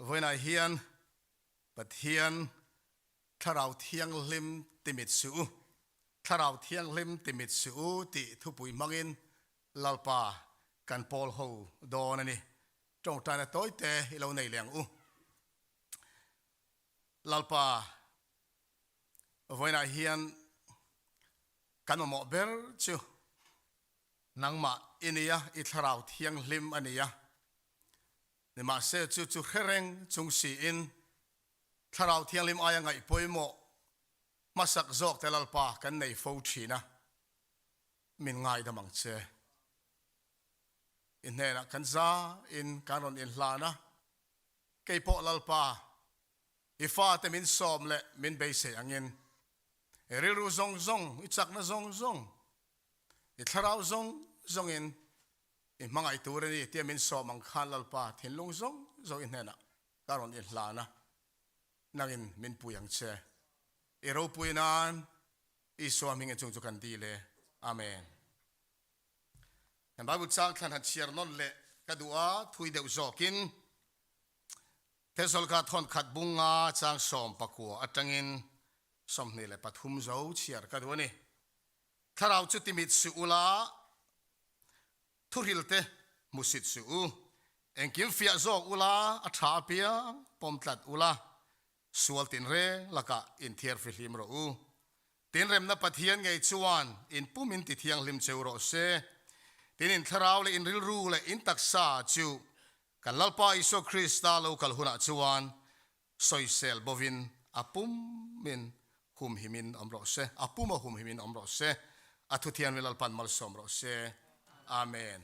Vawiinah hian Pathian Thlarau Thianghlim timit suh u, Thlarau Thianghlim timit suh u tih thupui hmangin Lalpa kan pawl ho dawn a ni. Tawngtaina tawite i lo nei leh ang u. Lalpa vawiinah hian kan mamawh ber chu nangmah i nia, i Thlarau Thianghlim a nia. Nimahse chu chu hre reng chung siin Thlarau Thianghlim aia ngaih pawimawh hmasak zawk te Lalpa kan nei fo thin a, min ngaidam ang che. I hnenah kan za in kan rawn inhlan a, kei pawh Lalpa i fate min sawm leh min beisei angin i rilru zawng zawng, i chakna zawng zawng, i thlarau zawng zawngin I hmangaih tur a ni tia min sawm ang khan Lalpa thinlung zawng zawng i hnenah ka rawn inhlan a, nangin min pui ang che. I ropui nan Isua hming inchung chu kan dil e. Amen. Kan Bible chang thlan han chhiar nawn leh ka duh a, thui deuh zawkin Thessalka thawn khat bunga chang 19 atangin 23 zo chhiar ka duh a ni. Thlarau chu timit suh ula, thuhrilte hmusit suh u. Engkim fiah zawk ula, a tha apiang pawm tlat ula, sual tinreng lakah inthiar fihlim rawh u. Tinremna Pathian ngei chuan in pum in ti thianghlim cheu rawh se. Tin in thlarau leh in rilru leh in taksa chu kan Lalpa Isua Krista lo kal hunah chuan Sawisel bovin a pumin humhimin awm rawh se, a puma humhimin awm rawh se, a thuthianghlim Lalpan malsawm rawh se. Amen.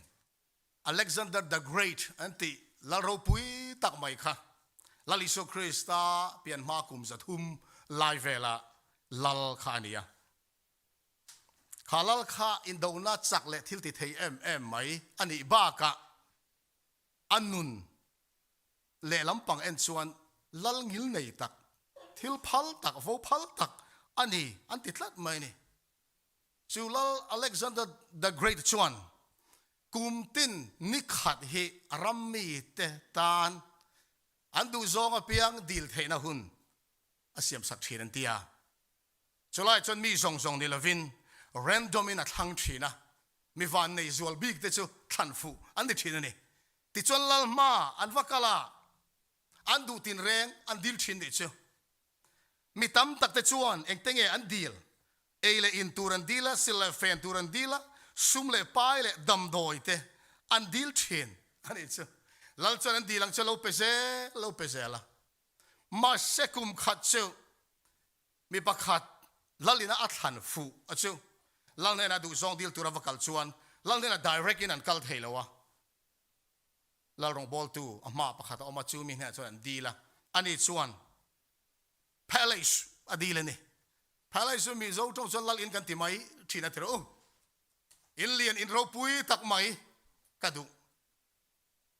Alexander the Great an tih Lal ropui tak mai kha Lal Isua Krista pian hma kum 300 lai vela Lal kha a ni a. Kha Lal kha indona chak leh thil ti thei em em mai a nih bakah a nun Lehlam pang en chuan lal ngil nei tak, thil phal tak, vo phal tak a ni an ti tlat mai a ni. Chu Lal Alexander the Great chuan kum tin ni khat hi ram mite tan an duhzawng apiang dil theihna hun a siamsak thin an ti a. Chulai chuan mi zawng zawng ni lovin random in a thlang thin a, mi vannei zual bik te chu thlan fuh an ni thin a ni. Tichuan lal hma an va kal a, an duh tinreng an dil thin nih chu. Mi tam tak te chuan engte nge an dil? Ei leh in tur an dil a, sil leh fen tur an dil a, sum leh pai leh damdawi te an dil thin a nih chu. Lal chuan an dil ang chu a lo pe zel, lo pe zel a. Mahse kum khat chu Mi pakhat lal ina a thlan fuh a chu lal hnena duhzawng dil tura va kal chuan lal hnena direct in an kal thei lo a, lal rawngbawltu a hma pakhat a awm a, chu mi hnenah chuan an dil a, ani chuan palace a dil a ni. Palace chu Mizo tawng chuan lal in kan ti mai thin a ti rawh u. In lian in ropui tak mai ka duh,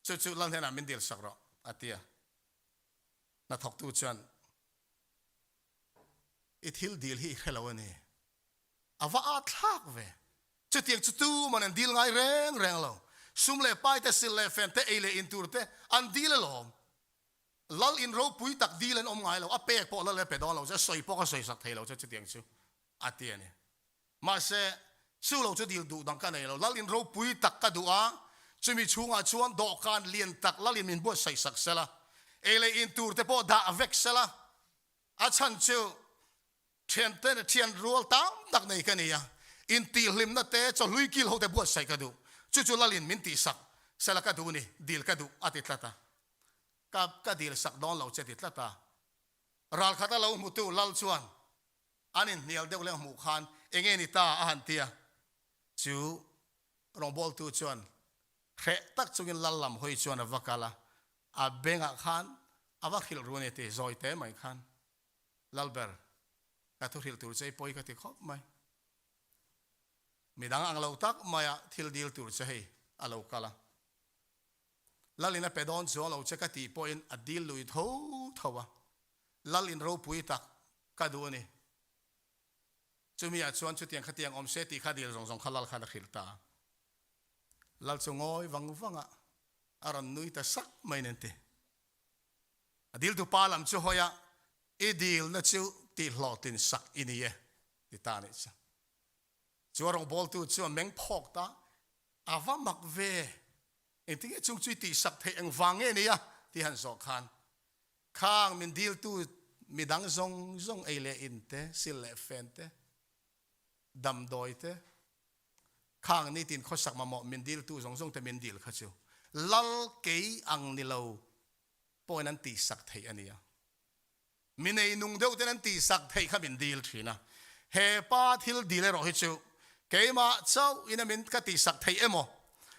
chu chu lal hnenah min dil sak rawh a ti a, hnathawktu chuan I thil dil hi i hre lo a ni. A va at thlak ve. Chutiang chu tuman an dil ngai reng reng lo. Sum leh pai te, sil leh fen te, ei leh in tur te an dil alawm. Lal in ropui tak dil an awm ngai lo. A pek pawh lal e pe dawn lo che, a sawi pawh ka sawi sak thei lo che chutiang chu a ti a ni. Mahse, chu lo chu dil duh dang ka nei lo. Lal in ropui tak ka duh a, chumi chhungah chuan dawhkan lian tak lal in min buatsaih sak sela, ei leh in tur te pawh dah vek sela, a chhan chu thiante leh thian rual tam tak nei ka ni a, intihhlimna te chawhlui kil ho te buatsaih ka duh, chu chu lal in min tihsak sela ka duh ni, dil ka duh a ti tlat a, ka ka dil sak dawn lo che ti tlat a, ralkhat a lo hmutu lal chuan An inhnial deuh leh hmuh khan enge ni ta a han ti a, chu rawngbawltu chuan hreh tak chungin lal lam hawi chuan a va kal a, a bengah khan a va hrilh ru a ni ti zawi te mai khan, Lalber, ka thu hrilh tur che i pawi ka ti khawp mai. Midang ang lo tak maia thil dil tur che hei a lo kal a, Lalin a pe dawn chuang lo che ka tih pawhin a dil lui tho tho a, Lalin ropui tak ka duh a ni. Chumi ah chuan chutiang khatiang awm se tih kha dil zawng zawng kha Lal khan a hrilh ta a. Lal chu ngawi vang vang a, a rawn nui ta sak mai nen ti. A diltu pa lam chu hawi a, I dilna chu tihhlawhtlin sak i ni e, ti ta a nih chu. Chu a rawngbawltu chu a meng phawk ta, A va mak ve, engtinge chung chu i tihsak theih engvang nge nia? tih han zawh khan, Khang min diltu midang zawng zawng ei leh in te, sil leh fen te, damdawi te, khang nitin khawsak mamawh min diltu zawng zawng te min dil kha chu lal kei ang ni lo pawhin an tihsak theih a nia. Mi neinung deuh ten an tihsak theih kha min dil thin a. He pa thil dil erawh hi chu keimah chauh in a min ka tihsak theih emaw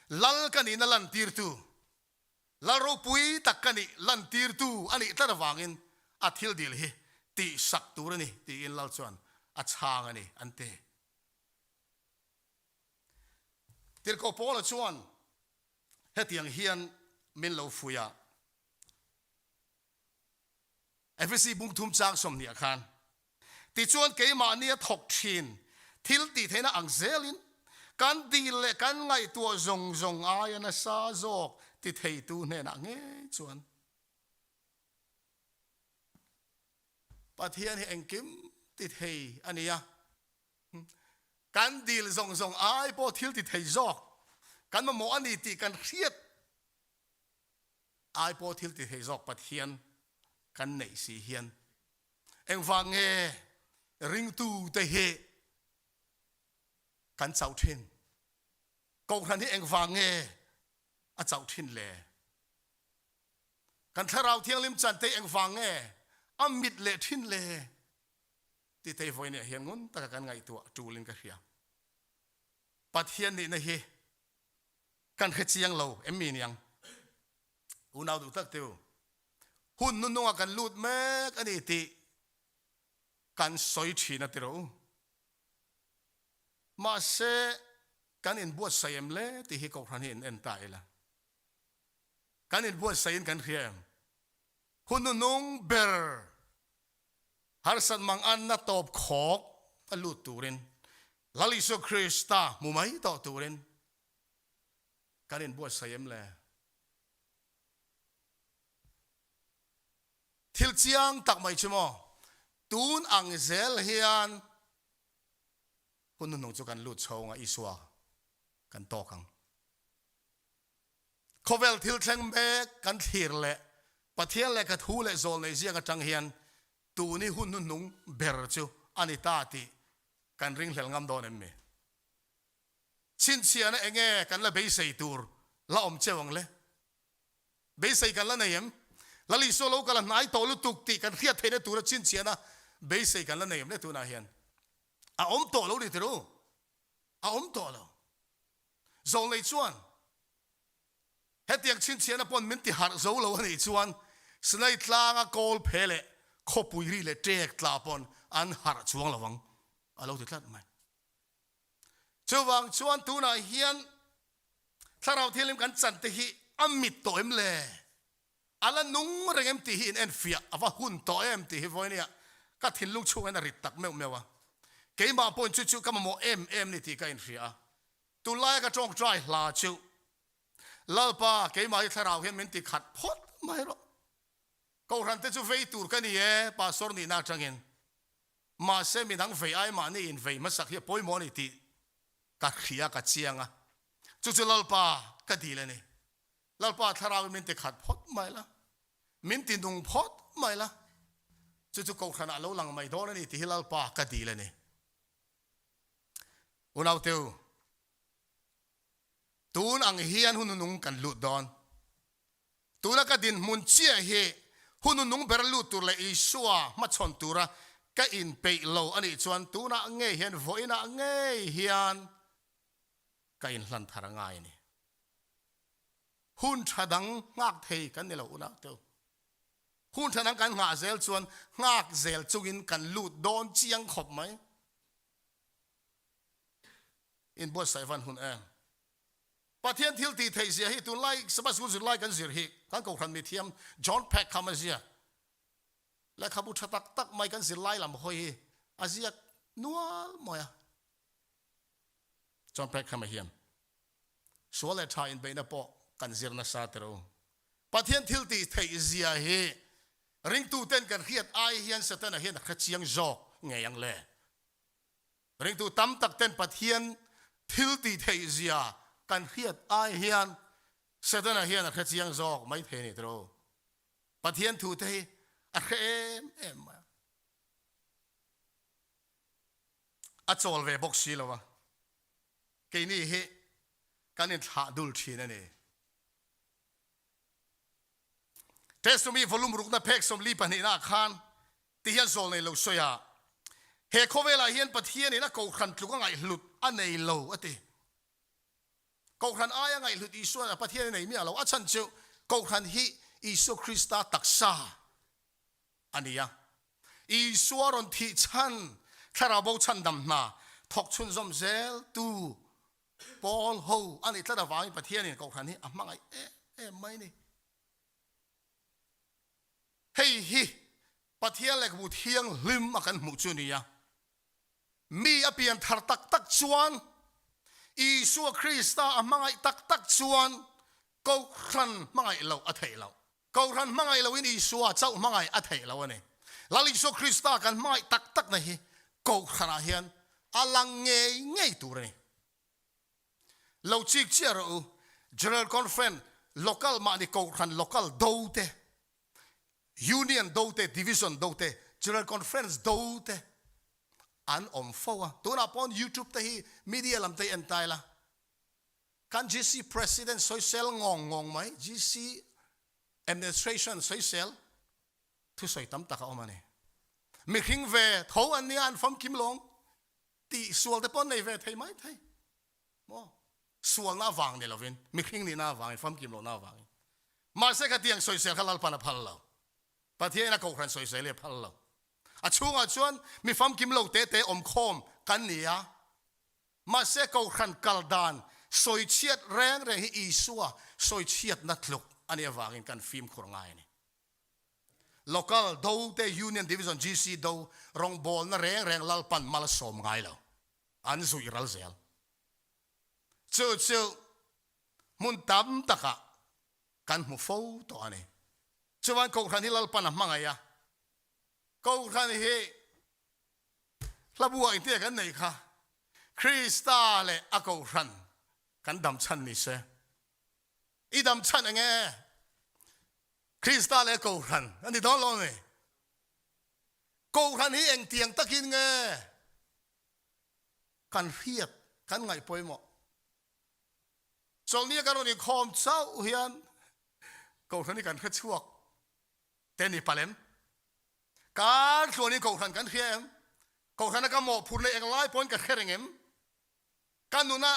lal ka nihna lantirtu, lal ropui tak ka nih lantirtu a nih tlat avangin a thil dil hi tihsak tur a ni tiin lal chuan a chhang a ni an ti. Tirhkoh Paula chuan hetiang hian min lo fuih a, Efesi bung thum chang 20 ah khan, Tichuan keimahni a thawk thin thil tih theihna ang zelin kan dil leh kan ngaihtuah zawng zawng aia nasa zawk ti theitu hnenah ngei chuan Pathian hi engkim ti thei a ni a. Kan dil zawng zawng ai pawh thil ti thei zawk kan mamawh a ni tih kan hriat ai pawh thil ti thei zawk Pathian kan neih si hian engvang nge ringtute hi kan chauh thin? Kohhran hi engvang nge a chauh thin le? Kan Thlarau Thianghlim chante engvang nge a mit leh thin le? Tih te hi vawiin ah hian ngun taka kan ngaihtuah tulin ka hria. Pathian nihna hi kan hre chiang lo em mi niang? Unau duh tak teu, hun nunung ah kan lut mek a ni tih kan sawi thin a ti rawh u. Mahse kan inbuatsaih em le tih hi Kohhran hi in en ta ila. Kan inbuatsaihin kan hria em? Hun nunung ber Harsat manganna tawp khawk a lut turin Lal Isua Krista hmu mai tawh turin kan inbuatsaih em le? Thil chiang tak mai chu maw, tun ang zel hian hun hnuhnung chu kan lut chhawng a, Isua kan tawk ang. Khawvel thil thleng mek kan thlir leh Pathian lehkha thu leh zawlnei ziak atang hian tuni hun hnuhnung ber chu a ni ta tih kan ringhlel ngam dawn em mi? Chhinchhiahna enge kan la beisei tur la awm cheu ang le? Beisei kan la nei em? Lal Isua lo kal a hnai tawh lutuk tih kan hriat theihna tura chhinchhiahna beisei kan la nei em le tunah hian? A awm tawh lo ni tirh u? A awm tawh lo. Zawlnei chuan, Hetiang chhinchhiahna pawn min ti harh zo lo a nih chuan Sinai tlanga kawl phe leh khawpui ri leh ṭek tla pawn an harh chuang lo ang, a lo ti tlat mai. Chuvang chuan tunah hian Thlarau Thianghlim kan chan te hi a mit tawh em le? A la nung reng em tih hi in enfiah a va hun tawh em tih hi vawinia ka thinlung chhungin a rit tak meuh meuh a. Keimah pawhin chu chu ka mamawh em em ni tih ka inhria a. Tunlaia ka tawngtai hla chu, Lalpa, keimah hi thlarau hian min ti khat phawt mai rawh. Kohhran te chu vei tur ka ni e, Pastor nihna atangin. Mahse midang vei ai mahni in vei hmasak hi a pawimawh a ni tih ka hria, ka chiang a. Chu chu Lalpa ka dil a ni. Lalpa thlarau in min ti khat phawt mai la, min ti nung phawt mai la, chu chu kohhran ah lo lang mai dawn a ni tih hi Lalpa ka dil a ni. Unauteu, tun ang hian hun nung kan lut dawn. Tuna ka dinhmun chiah hi hun nung ber lut tur leh Isua hmachhawn tura ka inpeih lo a nih chuan tunah ngei hian vawiinah ngei hian ka inhlan thar a ngai a ni. Hun tha dang nghak thei kan ni lo unauteu. Hun tha dang kan nghah zel chuan nghak zel chungin kan lut dawn chiang khawp mai. Inbuatsaih van hun em. Pathian thil tih theih zia hi tunlai Sabbath School zirlai kan zir hi kan kohhran mithiam John Peckham a ziak. Lehkhabu tha tak tak mai kan zirlai lam hawi hi a ziak nual mawi a. John Peckham-a hian sual leh tha inbeihna pawh kan zir nasa tirh u. Pathian thil tih theih zia hi. Ringtuten kan hriat ai hian Setana hian a hre chiang zawk ngei ang le. Ringtu tam tak ten Pathian thil tih theih zia kan hriat ai hian Setana hian a hre chiang zawk mai thei a ni tiraw. Pathian thu te hi a hre em em mai a. A chawl ve bawk si lo a. Keini hi kan inthlah dul thin a ni. Testumi volume rukna phek 42 ah khan ti hian zawl nei lo sawi a, He khawvelah hian Pathianin a kohhran tluk a ngaihhlut a nei lo a ti. Kohhran aia ngaihhlut Isua'n a Pathian a nei miah lo. A chhan chu kohhran hi Isua Krista taksa a ni a. Isua rawn thih chhan thlarau bo chhandam hna thawk chhunzawm zel tu Paul ho a nih tlat avangin Pathianin kohhran hi a hmangaih em em mai ni. Hei hi Pathian lehkhabu thianghlim a kan hmuh chu a ni a. Mi a pian thar tak tak chuan, Isua Krista a hmangaih tak tak chuan kohhran hmangaih loh a theih loh. Kohhran hmangaih loin Isua chauh hmangaih a theih loh a ni. Lal Isua Krista kan hmangaih tak takna hi kohhranah hian a lang ngei ngei tur a ni. Lo chik chiah rawh u, General Conference, Local mahni kohhran local do te, Union do te, Division do te, General Conference do te an awm fo a. Tunah pawn YouTube te hi media lam te hi en ta ila, kan GC President sawisel ngawng ngawng mai, GC Administration sawisel thusawi tam tak a awm a ni. Mihring ve tho an nia an famkim lawng tih sual te pawh an nei ve thei mai thei. Maw? Sualna avang ni lovin, mihring nihna avangin, famkim lohna avangin. Mahse khatiang sawisel kha Lalpan a phal lo. Pathianin a kohhran sawisel hi a phal lo. A chhungah chuan mi famkim lo te te awmkhawm kan ni a. Mahse kohhran kal dan sawichhiat reng reng hi Isua sawichhiatna tluk a nih avangin kan fimkhur ngai a ni. Local do te Union Division GC do rawngbawlna reng reng Lalpan mal a sawm ngai lo. An zuih ral zel. Chu chu hmun tam takah kan hmu fo tawh a ni. Chuan Kohhran hi Lalpan a hmangaih a. Kohhran hi hlabuah engtia kan neih kha Krista leh a Kohhran kan dam chhan ni se. I dam chhan eng e? Krista leh Kohhran a ni dawn lo ni. Kohhran hi engtiang takin nge kan hriat, kan ngaih pawimawh? Chawlhnia kan rawn inkhawm chauh hian Kohhran hi kan hre chhuak te ni palh em? Kar tluanin Kohhran kan hria em? Kohhrana ka mawhphurh leh englai pawhin ka hre reng em? Ka nuna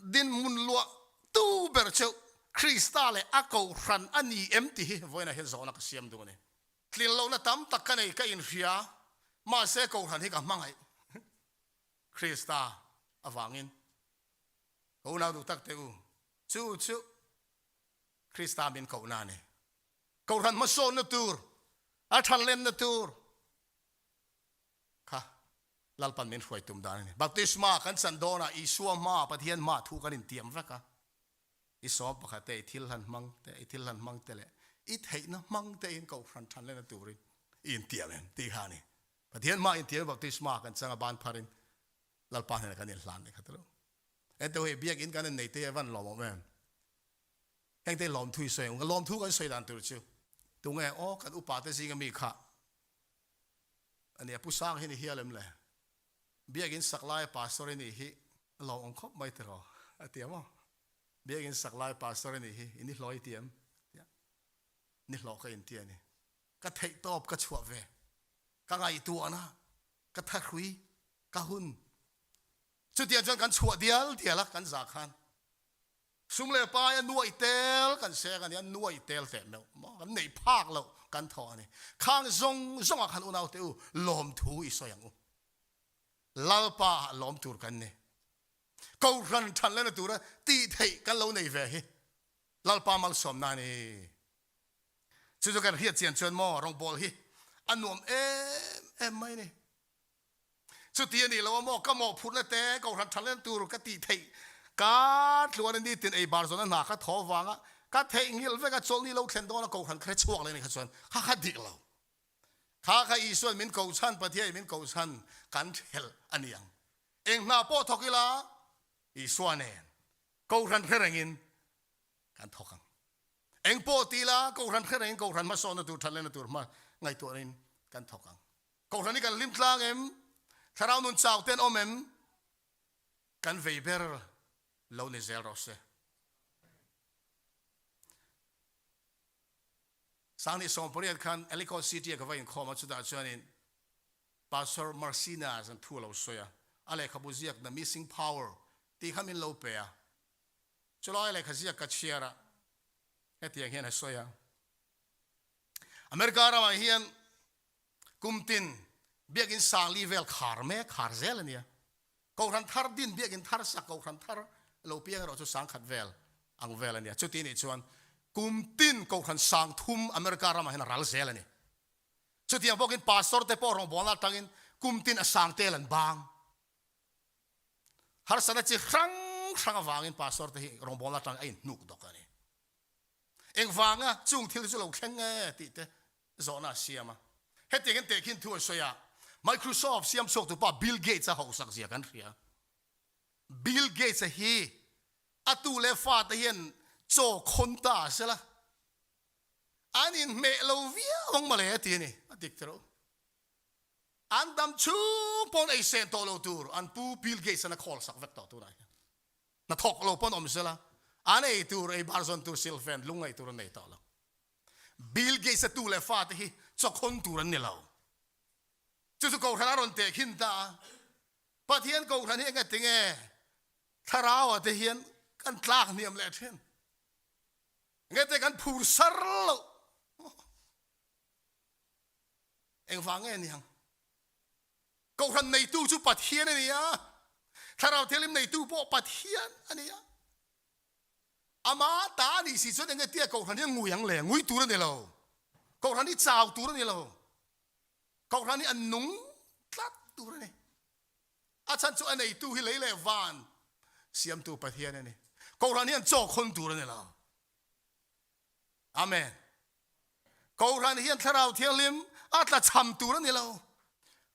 dinhmun luah tu ber chu Krista leh a Kohhran a ni em tih hi vawiinah hian zawhna ka siam duh a ni. Tlinlohna tam tak ka nei ka inhria, mahse Kohhran hi ka hmangaih Krista avangin. Ka unau duh tak teh u, chu chu Krista min kohna a ni. Kohhran hmasawnna tur, a thanlenna tur kha Lalpan min hruai tum dan a ni. Baptisma kan chan dawnah Isua hma, Pathian hma thu kan intiam vek a. I sawm pakhat te, i thil hlan hmang te, i thil hlan hmang te leh i theihna hmang te in Kohhran thanlenna turin i intiam em tih kha a ni. Pathian hma intiam baptisma kan chang a ban pharin Lalpa hnenah kan inhlan leh kha tilo. Ente hei biakinn kan innei te hi a van lawmawm em? Heng te lawmthu i sawi ang. Lawmthu kan sawi dan tur chu tunge aw kan upa te zinga mi kha a nia Pu Sang hi ni hial em le? Biakinn sak laia pastor i nih hi a lawmawm khawp mai tiraw a ti a maw? Biakinn sak laia pastor i nih hi i ni hlawh i ti em? Tia ni hlawh ka inti a ni. Ka theih tawp ka chhuah ve. Ka ngaihtuahna, ka thahrui, ka hun. Chutiang chuan kan chhuah dial dial a kan zah khan. Sum leh pai a nuaih tel kan seng a ni, a nuaih tel teh meuh maw, kan neih phak loh kan thawh a ni. Khang zawng zawngah khan unaute u lawmthu i sawi ang u. Lalpa ah lawm tur kan ni. Kohhran than lehna tura tih theih kan lo nei ve hi Lalpa malsawmna a ni. Chu chu kan hriat chian chuan maw rawngbawl hi a nuam em em mai a ni. Chuti a nih lo a maw, ka mawhphurhna te Kohhran tha len tur ka tih theih ka tluan a ni tin ei bar zawn a hna ka thaw vanga. Ka theihnghilh vek a, chawlhni lo thlen dawn a kohhran ka hre chhuak leh a ni kha chuan kha kha dik lo. Kha kha Isua'n min koh chhan, Pathiain min koh chhan kan thelh a ni ang. Eng hna pawh thawk ila Isua nen kohhran hre rengin kan thawk ang. Eng pawh ti ila kohhran hre rengin kohhran hmasawnna tur, thatlehna tur hma ngaihtuahna in kan thawk ang. Kohhran hi kan hlim tlang em? Thlarau nun chau te an awm em? Kan vei ber lo ni zel rawh se. Sangni 18 khan Ellicott City a ka va inkhawm a, chutah chuanin Pastor Marcina zan thu a lo sawi a, a lehkhabu ziak The Missing Power tih kha min lo pe a. Chulai lehkha ziak ka chhiar a, hetiang hian a sawi a, America ramah hian kum tin biakin sangli vel khar mek, khar zel a nia. Kohhran thar din biakin thar sak kohhran thar lo piang erawh chu sangkhat vel ang vel a nia. Chuti nih chuan kum tin kohhran sang thum America ramah hian a ral zel a ni. Chutiang bawkin pastor te pawh rawngbawlna atangin kum tin a sang tel an bang. Harsatna chi hrang hrang avangin pastor te hi rawngbawlna atangin a inhnuk dawk a ni. Engvanga chung thil chu lo thleng nge tih te zawhna a siam a. Hetiang in tehkhin thu a sawi a, Microsoft siam chhuaktu pa Bill Gates a hausak zia kan hria. Bill Gates a hi a tu leh fate hian chaw khawn ta a sela, an inhmeh lo viau ang mawle a ti a ni, a dik tiro. An dam chhung pawn ei sen tawh lo tur an pu Bill Gates an a khawl sak vek tawh tunah hian. Hna thawk lo pawn awm sela, an ei tur, ei bar zawn tur, silfen, lungngaih tur an nei tawh lo. Bill Gates a tu leh fate hi chawkhawn tur an ni lo. Chu chu Kohhran a rawn tehkhin ta a. Pathian Kohhran hi engati nge thlarau ah te hian kan tlak hniam leh thin? Engati kan phur sar loh? Engvang nge niang? Kohhran neitu chu Pathian a ni a, Thlarau Thianghlim neitu pawh Pathian a ni a. Ama ta a nih si chuan enge tia Kohhran hi a ngui ang le? Ngui tur a ni lo. Kohhran hi chau tur a ni lo. Kohhran hi a nung tlat tur a ni. A chhan chu a neitu hi lei leh van siamtu Pathian a ni. Kohhran hi an chaw khawn tur a ni lo. Amen. Kohhran hian Thlarau Thianghlim a tlachham tur a ni lo.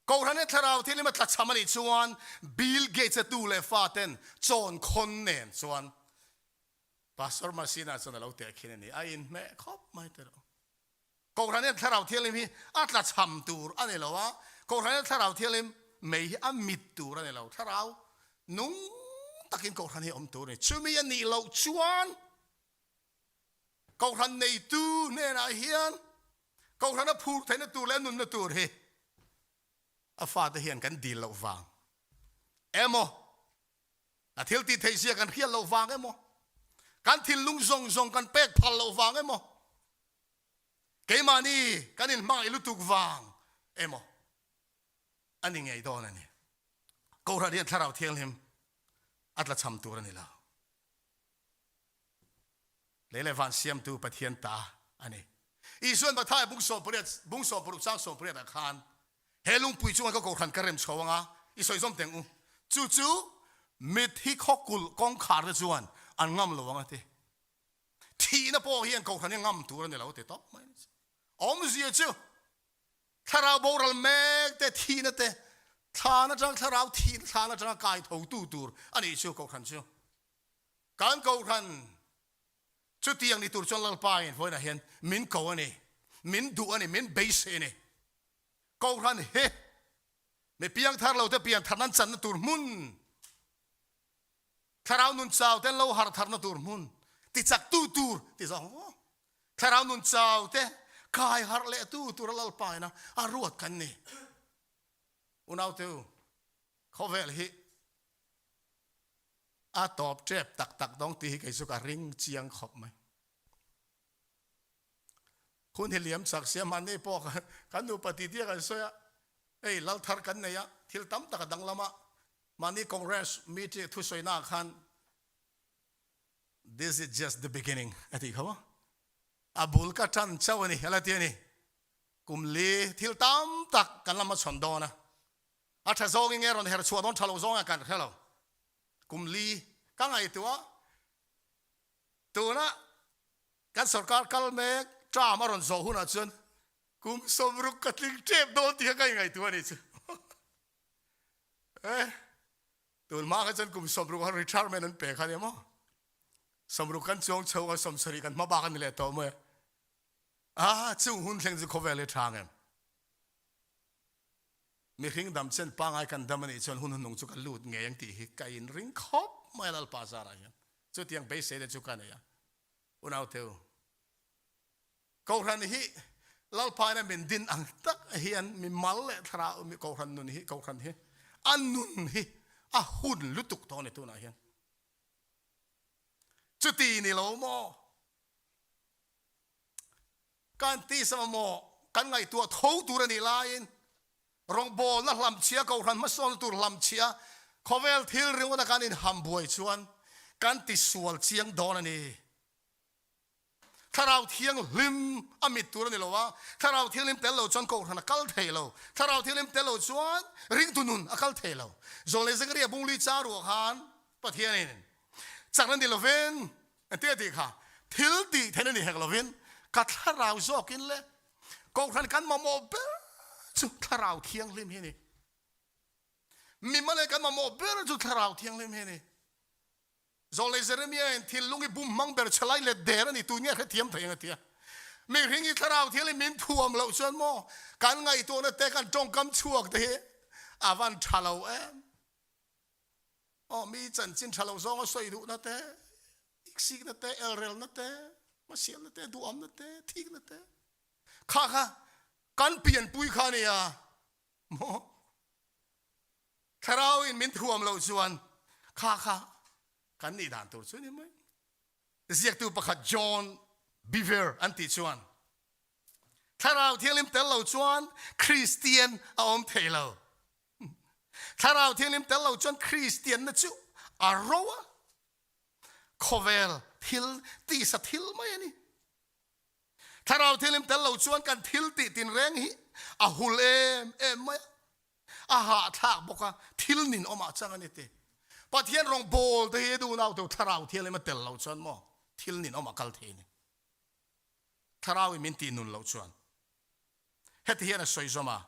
Kohhran hian Thlarau Thianghlim a tlachham a nih chuan Bill Gates a tu leh fa ten chawn khawn nen chuan Pastor Masina chuan a lo teh khin a ni. A inhmeh khawp mai te rawh. Kohhran hian Thlarau Thianghlim hi a tlachham tur a ni lo a, Kohhran hian Thlarau Thianghlim mei hi a mit tur a ni lo. Thlarau nung takin Kohhran hi a awm tur a ni. Chumi a nih loh chuan Kohhran neitu hnenah hian Kohhran a phur theihna tur leh a nunna tur hi a fate hian kan dil loh vang emaw, a thil tih theih zia kan hriat loh vang emaw, kan thinlung zawng zawng kan pek phal loh vang emaw, keimahni kan inhmangaih lutuk vang emaw a ni ngei dawn a ni. Kohhran hian Thlarau Thianghlim a tlachham tur a ni lo. Lei leh van siamtu Pathian ta a ni. Isuan Matthai bung 18, bung 16 chang 18 ah khan he lungpui chunga ka kohhran ka rem chho anga i sawi zawm teng u. Chu chu mitthi khawkulh kawngkhar te chuan an ngam lo ang a ti. Thihna pawh hian kohhran hi ngam tur a ni lo ti tawp mai a ni. Awmzia chu thlarau boral mek te thihna te thlan atang thlarau thihna thlan atanga kai tho tu tur a nih chu kohhran chu. Kan Kohhran chutiang ni tur chuan Lalpa in vawiinah hian min ko a ni, min duh a ni, min beisei a ni. Kohhran hi mi piangthar lo te pianthar nan channa tur hmun, thlarau nun chau te an lo harh tharna tur hmun, tichak tu tur ti zawng maw? Thlarau nun chau te kai harh leh tu tura Lalpa ina a ruat kan ni. Unaute u, khawvel hi A tawp tep tak tak dawng tih hi kei chu ka ring chiang khawp mai. Hun hi liam chak sia mahni pawh kan nupa titi a kan sawi a, hei lal thar kan nei a, thil tam tak a danglam a, mahni Congress meeting thusawi naah khan this is just the beginning a tih kha maw. A bul ka tan chauh a ni a la ti a ni. Kum li thil tam tak kan la hmachhawn dawn a. A tha zawngin nge rawn her chhuah dawn tha lo zawngah kan hre lo. Kum li ka ngaihtuah tuna. Kan sorkar kal mek term a rawn zawh hunah chuan kum 60 ka tling tep dawn tih kha ka inngaihtuah a nih chu. Eh, tun hma kha chuan kum 60 khan retirement an pe kha nia maw? 60 kan chuang chho kha 70 kan hma bak a ni leh tawh mai. Ah, chung hun thleng chu khawvel hi tha ngem. Mihring dam chen pangai kan dam a nih chuan hun hunung chu ka lut ngei ang tih hi ka inring khawp mai a Lalpa zarah hian. Chutiang beiseina chu ka nei a. Unauteu, Kohhran hi Lalpa ina min din ang tak hian mi mal leh thlarau mi Kohhran nun hi Kohhran hi a nun hi a hun lutuk tawh a ni tunah hian. Chuti ni lo maw? Kan tisa mamawh kan ngaihtuah tho tur a nih laiin rawngbawlna hlamchhia, kohhran hmasawnna tur hlamchhia, khawvel thil ringawta kan inham buai chuan kan tisual chiang dawn a ni. Thlarau Thianghlim a mit tur a ni lo a, Thlarau Thianghlim tel lo chuan kohhran a kal thei lo, Thlarau Thianghlim tel lo chuan ringtu nun a kal thei lo. Zawlnei Zakaria Bungli cha ruah khan Pathianin chakna ni lovin Engtin a tih kha? Thil tih theihna ni hek lovin ka thlarau zawkin le Kohhran kan mamawh ber chu Thlarau Thianghlim hi a ni. Mimale kan mamawh ber chu Thlarau Thianghlim hi a ni. Zawlnei Jeremia-in thinlung i bum hmang ber che lai let der a ni, tun nge hrethiam thei ang a ti a. Mihring i Thlarau Thianghlim min thuam loh chuan maw kan ngaihtuahna te kan tawngkam chhuak te hi a van tha lo em? Aw, mi chanchin tha lo zawnga sawi duhna te, iksikna te, elrelna te, hmasialna te, duhamna te, thikna te, kha kha kan pianpui kha a nia maw? Thlarauin min thuam loh chuan kha kha kan nih dan tur chu a ni mai. Ziaktu pakhat John Bevere an tih chuan, Thlarau Thianghlim tel lo chuan Kristian a awm thei lo. Thlarau Thianghlim tel lo chuan Kristianna chu a ro a, khawvel thil tisa thil mai a ni. Thlarau Thianghlim tel lo chuan kan thil tih tinreng hi a hul em em mai a, a hahthlak bawk a, thil nin awmah chang a ni ti. Pathian rawngbawl te hi duh nau teu Thlarau Thianghlim a tel lo chuan maw thil nin awmah kal thei a ni. Thlarau in min tih nun loh chuan heti hian a sawi zawm a.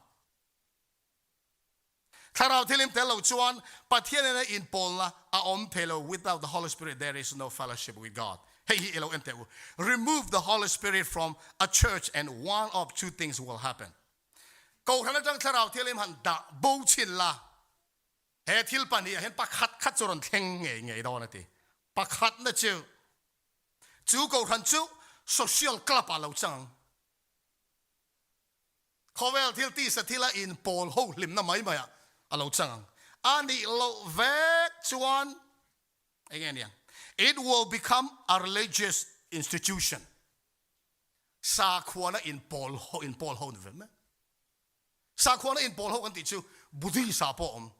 Thlarau Thianghlim tel lo chuan Pathian nena inpawlna a awm thei lo, without the Holy Spirit there is no fellowship with God. Hei hi i lo en teh u. Remove the Holy Spirit from a church and one of two things will happen. Kohhran atang Thlarau Thianghlim han dah bo chin la, he thil pahnih ah hian pakhat khat chu rawn thleng ngei ngei dawn a ti. Pakhatna chu, chu kohhran chu social club ah lo chang ang. Khawvel thil tisa thila inpawl ho hlimna mai maiah a lo chang ang. A nih loh vek chuan eng nge niang? It will become a religious institution. Sakhuana inpawl ho inpawl ho ni ve mai. Sakhuana inpawl ho kan tih chu Buddhist ah pawh a awm,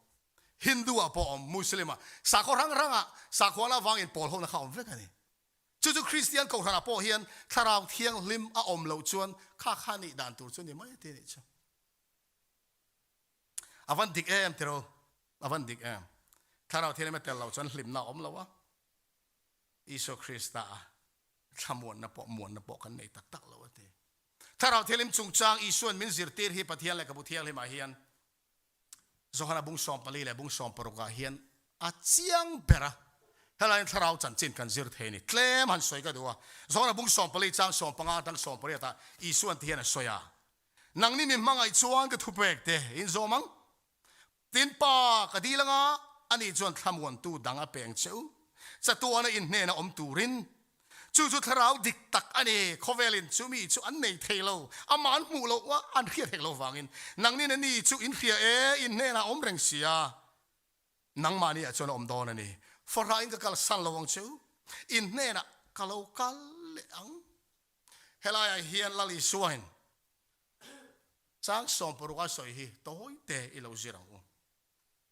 Hindu ah pawh a awm, Muslim ah, sakhaw hrang hrangah sakhuana avang inpawl hona kha a awm vek a ni. Chu chu Kristian Kohhranah pawh hian Thlarau Thianghlim a awm loh chuan kha kha nih dan tur chu ni mai ti nih chu. A van dik em tiro, a van dik em. Thlarau Thianghlim a tel loh chuan hlimna a awm lo a, Isua Krista a thlamuanna pawh muanna pawh kan nei tak tak lo a ti. Thlarau Thianghlim chungchang Isua'n min zirtir hi Pathian Lehkhabu Thianghlimah hian Johana bung 14 leh bung 16 ah hian a chiang ber a, helaiin thlarau chanchin kan zir thei a ni. Tlem han sawi ka duh a, Johana bung 14 chang 15 atang 18 ah Isuan ti hian a sawi a, Nangni mi hmangaih chuan ka thupek te in zawm ang. Tin Pa ka dil anga ani chuan thlamuantu dang a peng che u. Chatuana in hnena awm turin Chu chu thlarau dik tak a ni. Khawvelin chu mi chu an nei thei lo, amah an hmuh loh a, an hriat hek lo vangin. Nangnin a ni chu in hria e, in hnenah a awm reng si a, nangmahni ah chuan a awm dawn a ni. Fahrain ka kalsan lo ang che u, in hnenah ka lo kal leh ang. Helaiah hian Lal Isuain chang 16 a sawi hi tawi te i lo zir ang u.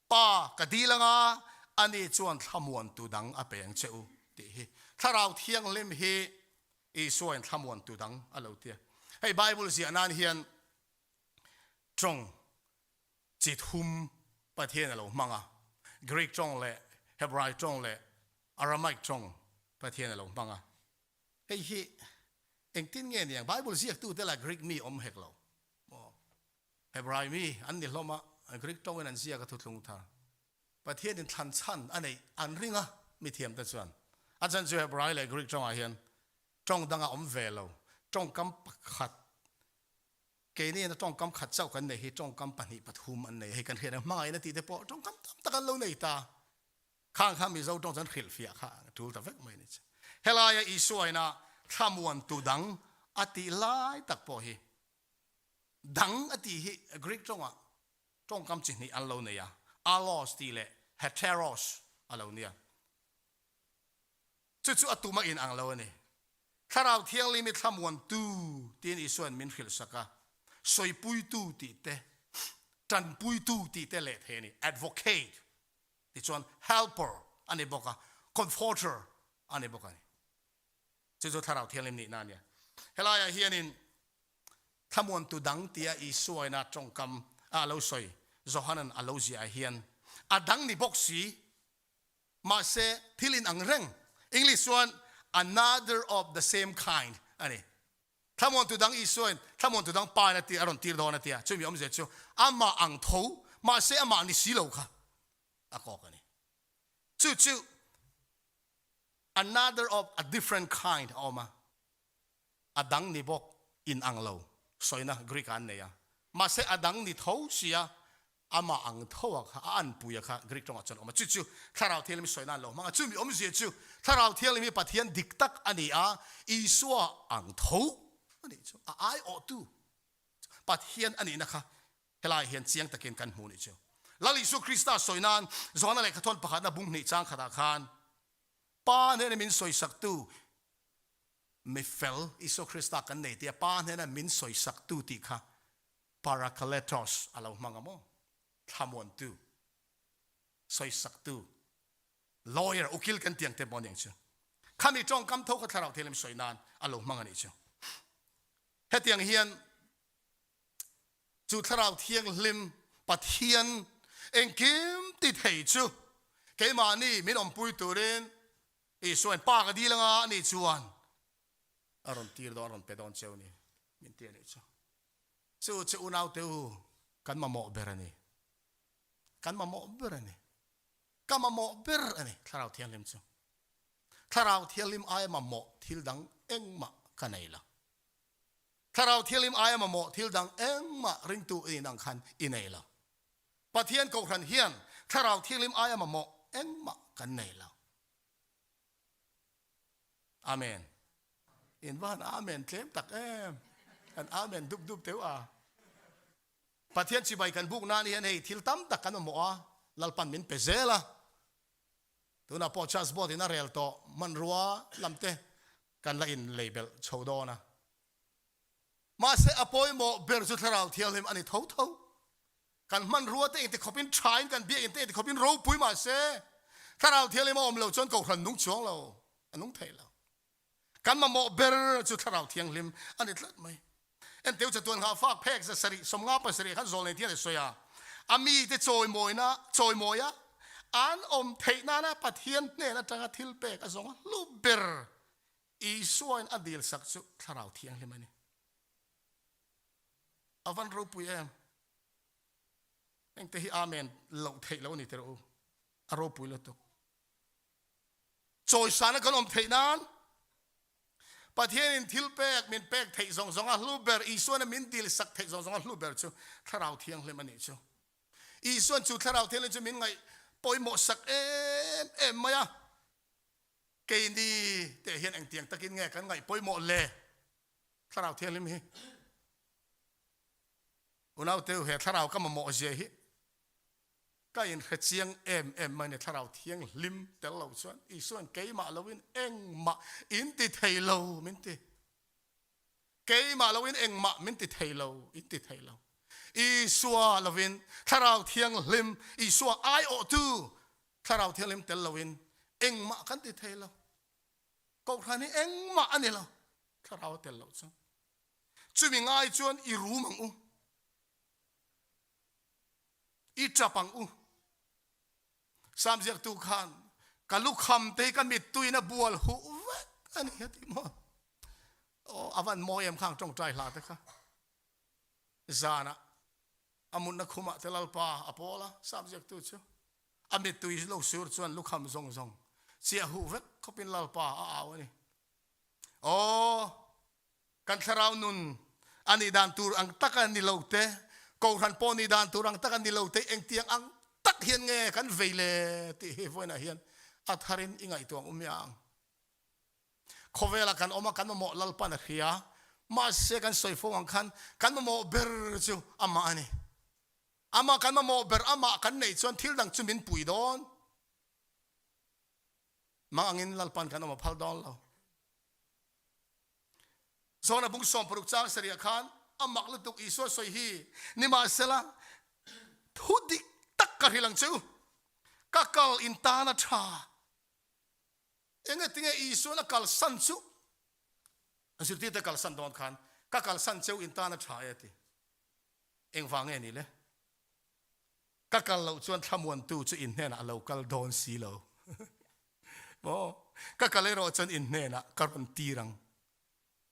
Pa ka dil anga ani chuan thlamuantu dang a pe ang che u tih hi Thlarau Thianghlim hi Isuain thlamuantu dang a lo ti a. Hei Bible ziah nan hian tawng chi thum Pathian a lo hmang a, Greek tawng leh Hebrai tawng leh Aramaic tawng Pathian a lo hmang a. Hei hi. Engtin nge niang Bible ziaktute lah Greek mi awm hek lo maw? Hebrai mi an ni hlawm a, Greek tawngin an ziak a thuthlung thar. Pathianin thlan chhan a neih an ring a mithiamte chuan. A chan chu Hebrai leh Greek tawngah hian tawng danga awm ve lo, tawngkam pakhat, keini a tawngkam khat chauh kan nei hi tawngkam pahnih pathum an nei a, hei kan hriat ang hmangaihna tih te pawh tawngkam tam tak an lo nei ta. Khang kha Mizo tawng chuan hrilhfiah kha a tul ta vek mai a ni che. Helaia Isua ina thlamuantu dang a tih lai tak pawh hi dang a tih hi Greek tawngah tawngkam chi hnih an lo nei a, allos tih leh heteros a lo nia. Chu chu a tum a inang lo a ni. Thlarau Thianghlim hi thlamuantu tiin Isuain min hrilhsak a, sawipuitu tih te, tanpuitu tih te leh thei a ni, advocate tichuan helper a ni bawk a, comforter a ni bawk a ni. Chu chu Thlarau Thianghlim nihna a nia. Helaiah hianin thlamuantu dang tia Isuaina tawngkam a lo sawi Johanan a lo ziah ah hian a dang ni bawk si, mahse thil inang reng, English chuan another of the same kind a ni. Thlamuantu dang Isuain thlamuantu dang pain a tir a rawn tir dawn a tia, chumi awmzia chu amah ang tho, mahse amah ni si lo kha a kawk a ni. Chu chu another of a different kind a awm a. A dang ni bawk in ang lo sawina Greek ah an nei a, mahse a dang ni tho sia amah ang tho a kha a anpui a kha Greek tawngah chuan a awm a, chu chu Thlarau Thianghlim sawina an lo hmang a, chumi awmzia chu Thlarau Thianghlim hi Pathian dik tak a ni a, Isua ang tho a nih chu, a aiawhtu Pathian a nihna kha helai hian chiang takin kan hmu a nih chu. Lal Isua Krista sawi nan Johana lehkhathawn pakhatna bung hnih chang khatah khan Pa hnena min sawisaktu Mi fel Isua Krista kan nei tia Pa hnena min sawisaktu tih kha Parakletos a lo hmang a maw? Thlamuantu, sawisaktu, lawyer, ukil kan tiang te pawh a ni ang chu. Khami tawngkam tho kha thlarau thianghlim sawi nan a lo hmang a nih chu. Hetiang hian chu thlarau thianghlim Pathian engkim ti thei chu keimahni min awmpui turin Isuain pa ka dil anga anih chuan a rawn tir dawn, a rawn pe dawn cheu ni min ti a nih chu. Chu chu unaute u kan mamawh ber a ni. Kan mamawh ber a ni. Ka mamawh ber a ni Thlarau Thianghlim chu. Thlarau Thianghlim aia mamawh thil dang engmah ka nei lo. Thlarau Thianghlim aia mamawh thil dang engmah ringtu i nih nang khan i nei lo. Pathian Kohhran hian Thlarau Thianghlim aia mamawh engmah kan nei lo. Amen. In va han Amen tlem tak em. Kan Amen dup dup teuh a. Pathian chibai kan buk nan hian hei thil tam tak kan mamawh a, Lalpan min pe zel a. Tunah pawh Church Board in a rel tawh hmanrua lam te kan la in lei belh chho dawn a. Mahse a pawimawh ber chu Thlarau Thianghlim a ni tho tho. Kan hmanrua te engti khawpin thain kan biakinn te engti khawpin ropui mahse Thlarau Thianghlim a awm lo chuan Kohhran nung chuang lo, a nung thei lo. Kan mamawh ber chu Thlarau Thianghlim a ni tlat mai. Enteu chatuan nghah fak phek za sarih sawmnga pasarih khan zawlnei thian a sawi a, a mite chawimawina chawimawia an awm theih nana Pathian hnen atanga thil pek a zawng a hlu ber Isuain a dilsak chu Thlarau Thianghlim a ni. A van ropui em? Engte hi Amen loh theih lo a ni tirh u. A ropui lutuk. Chawisana kan awm theih nan Pathianin thil pek min pek theih zawng zawng a hlu ber, Isuana min dilsak theih zawng zawng a hlu ber chu Thlarau Thianghlim a nih chu. Isuan chu Thlarau Thianghlim chu min ngaih pawimawh sak em em mai a. Keini teh hian engtiang takin nge kan ngaih pawimawh le? Thlarau Thianghlim hi. Unauteu he thlarau ka mamawh zia hi ka inhre chiang em em mai ni Thlarau Thianghlim tel lo chuan Isua'n keimah loin engmah in ti thei lo min ti. Keimah loin engmah min ti thei lo in ti thei lo. Isua lovin Thlarau Thianghlim Isua aiawhtu Thlarau Thianghlim tel loin engmah kan ti thei lo. Kohhran hi engmah a ni lo Thlarau a tel loh chuan. Chumi ngai chuan i rum ang u, i tap ang u. Sam ziaktu khan ka lukham te hi ka mittuin a bual huh vek a ni a ti maw? Aw, a van mawi em khang tawngtai hla te kha. Zanah a mutna khumah te Lalpa a pawl a, sap ziaktu chu a mittui lo sur chuan lukham zawng zawng chiah huh vek khawpin Lalpa a au a ni. Aw, kan thlarau nun a nih dan tur ang tak a ni lo te, kohhran pawh nih dan tur ang tak a ni lo te, engtiang ang tak hian nge kan vei le tih hi vawiinah hian a tharin i ngaihtuah ang u miang. Khawvelah kan awm a, kan mamawh Lalpan a hria. Mahse kan sawi fo ang khan kan mamawh ber chu amah a ni. Amah kan mamawh ber, amah kan neih chuan thil dang chu min pui dawn. Mang angin Lalpan kan awm a phal dawn lo. Zawn a bung 60 chang sarih ah khan a mak lutuk Isua sawi hi, Nimahsela, thu dik tak ka hrilh ang che u, ka kal in tan a tha. Engetinge Isuan a kalsan chu? A zirtirte kalsan dawn khan, Ka kalsan cheu in tan a tha e a ti. Engvang nge ni le? Ka kal loh chuan thlamuantu chu in hnenah a lo kal dawn si lo. Maw? Ka kal erawh chuan in hnenah ka rawn tir ang.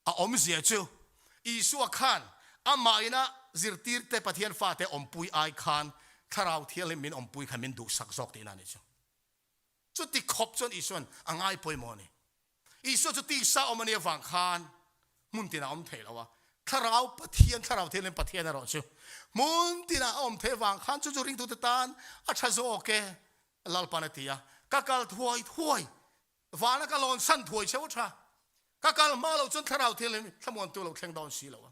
A awmzia chu, Isua khan amah ina zirtirte Pathian fate awmpui ai khan Thlarau Thianghlim min awmpui kha min duhsak zawk tihna a nih chu. Chuti khawp chuan Isua'n a ngai pawimawh a ni. Isua chu tisa awm a nih avang khan hmun tinah a awm thei lo a, Thlarau Pathian, Thlarau Thianghlim Pathian erawh chu hmun tinah a awm theih avang khan chu chu ringtute tan a tha zawk e, Lalpan a ti a. Ka kal thuai thuai, vana ka lawn san thuai cheu a tha. Ka kal hma loh chuan Thlarau Thianghlim thlamuantu lo thleng dawn si lo a.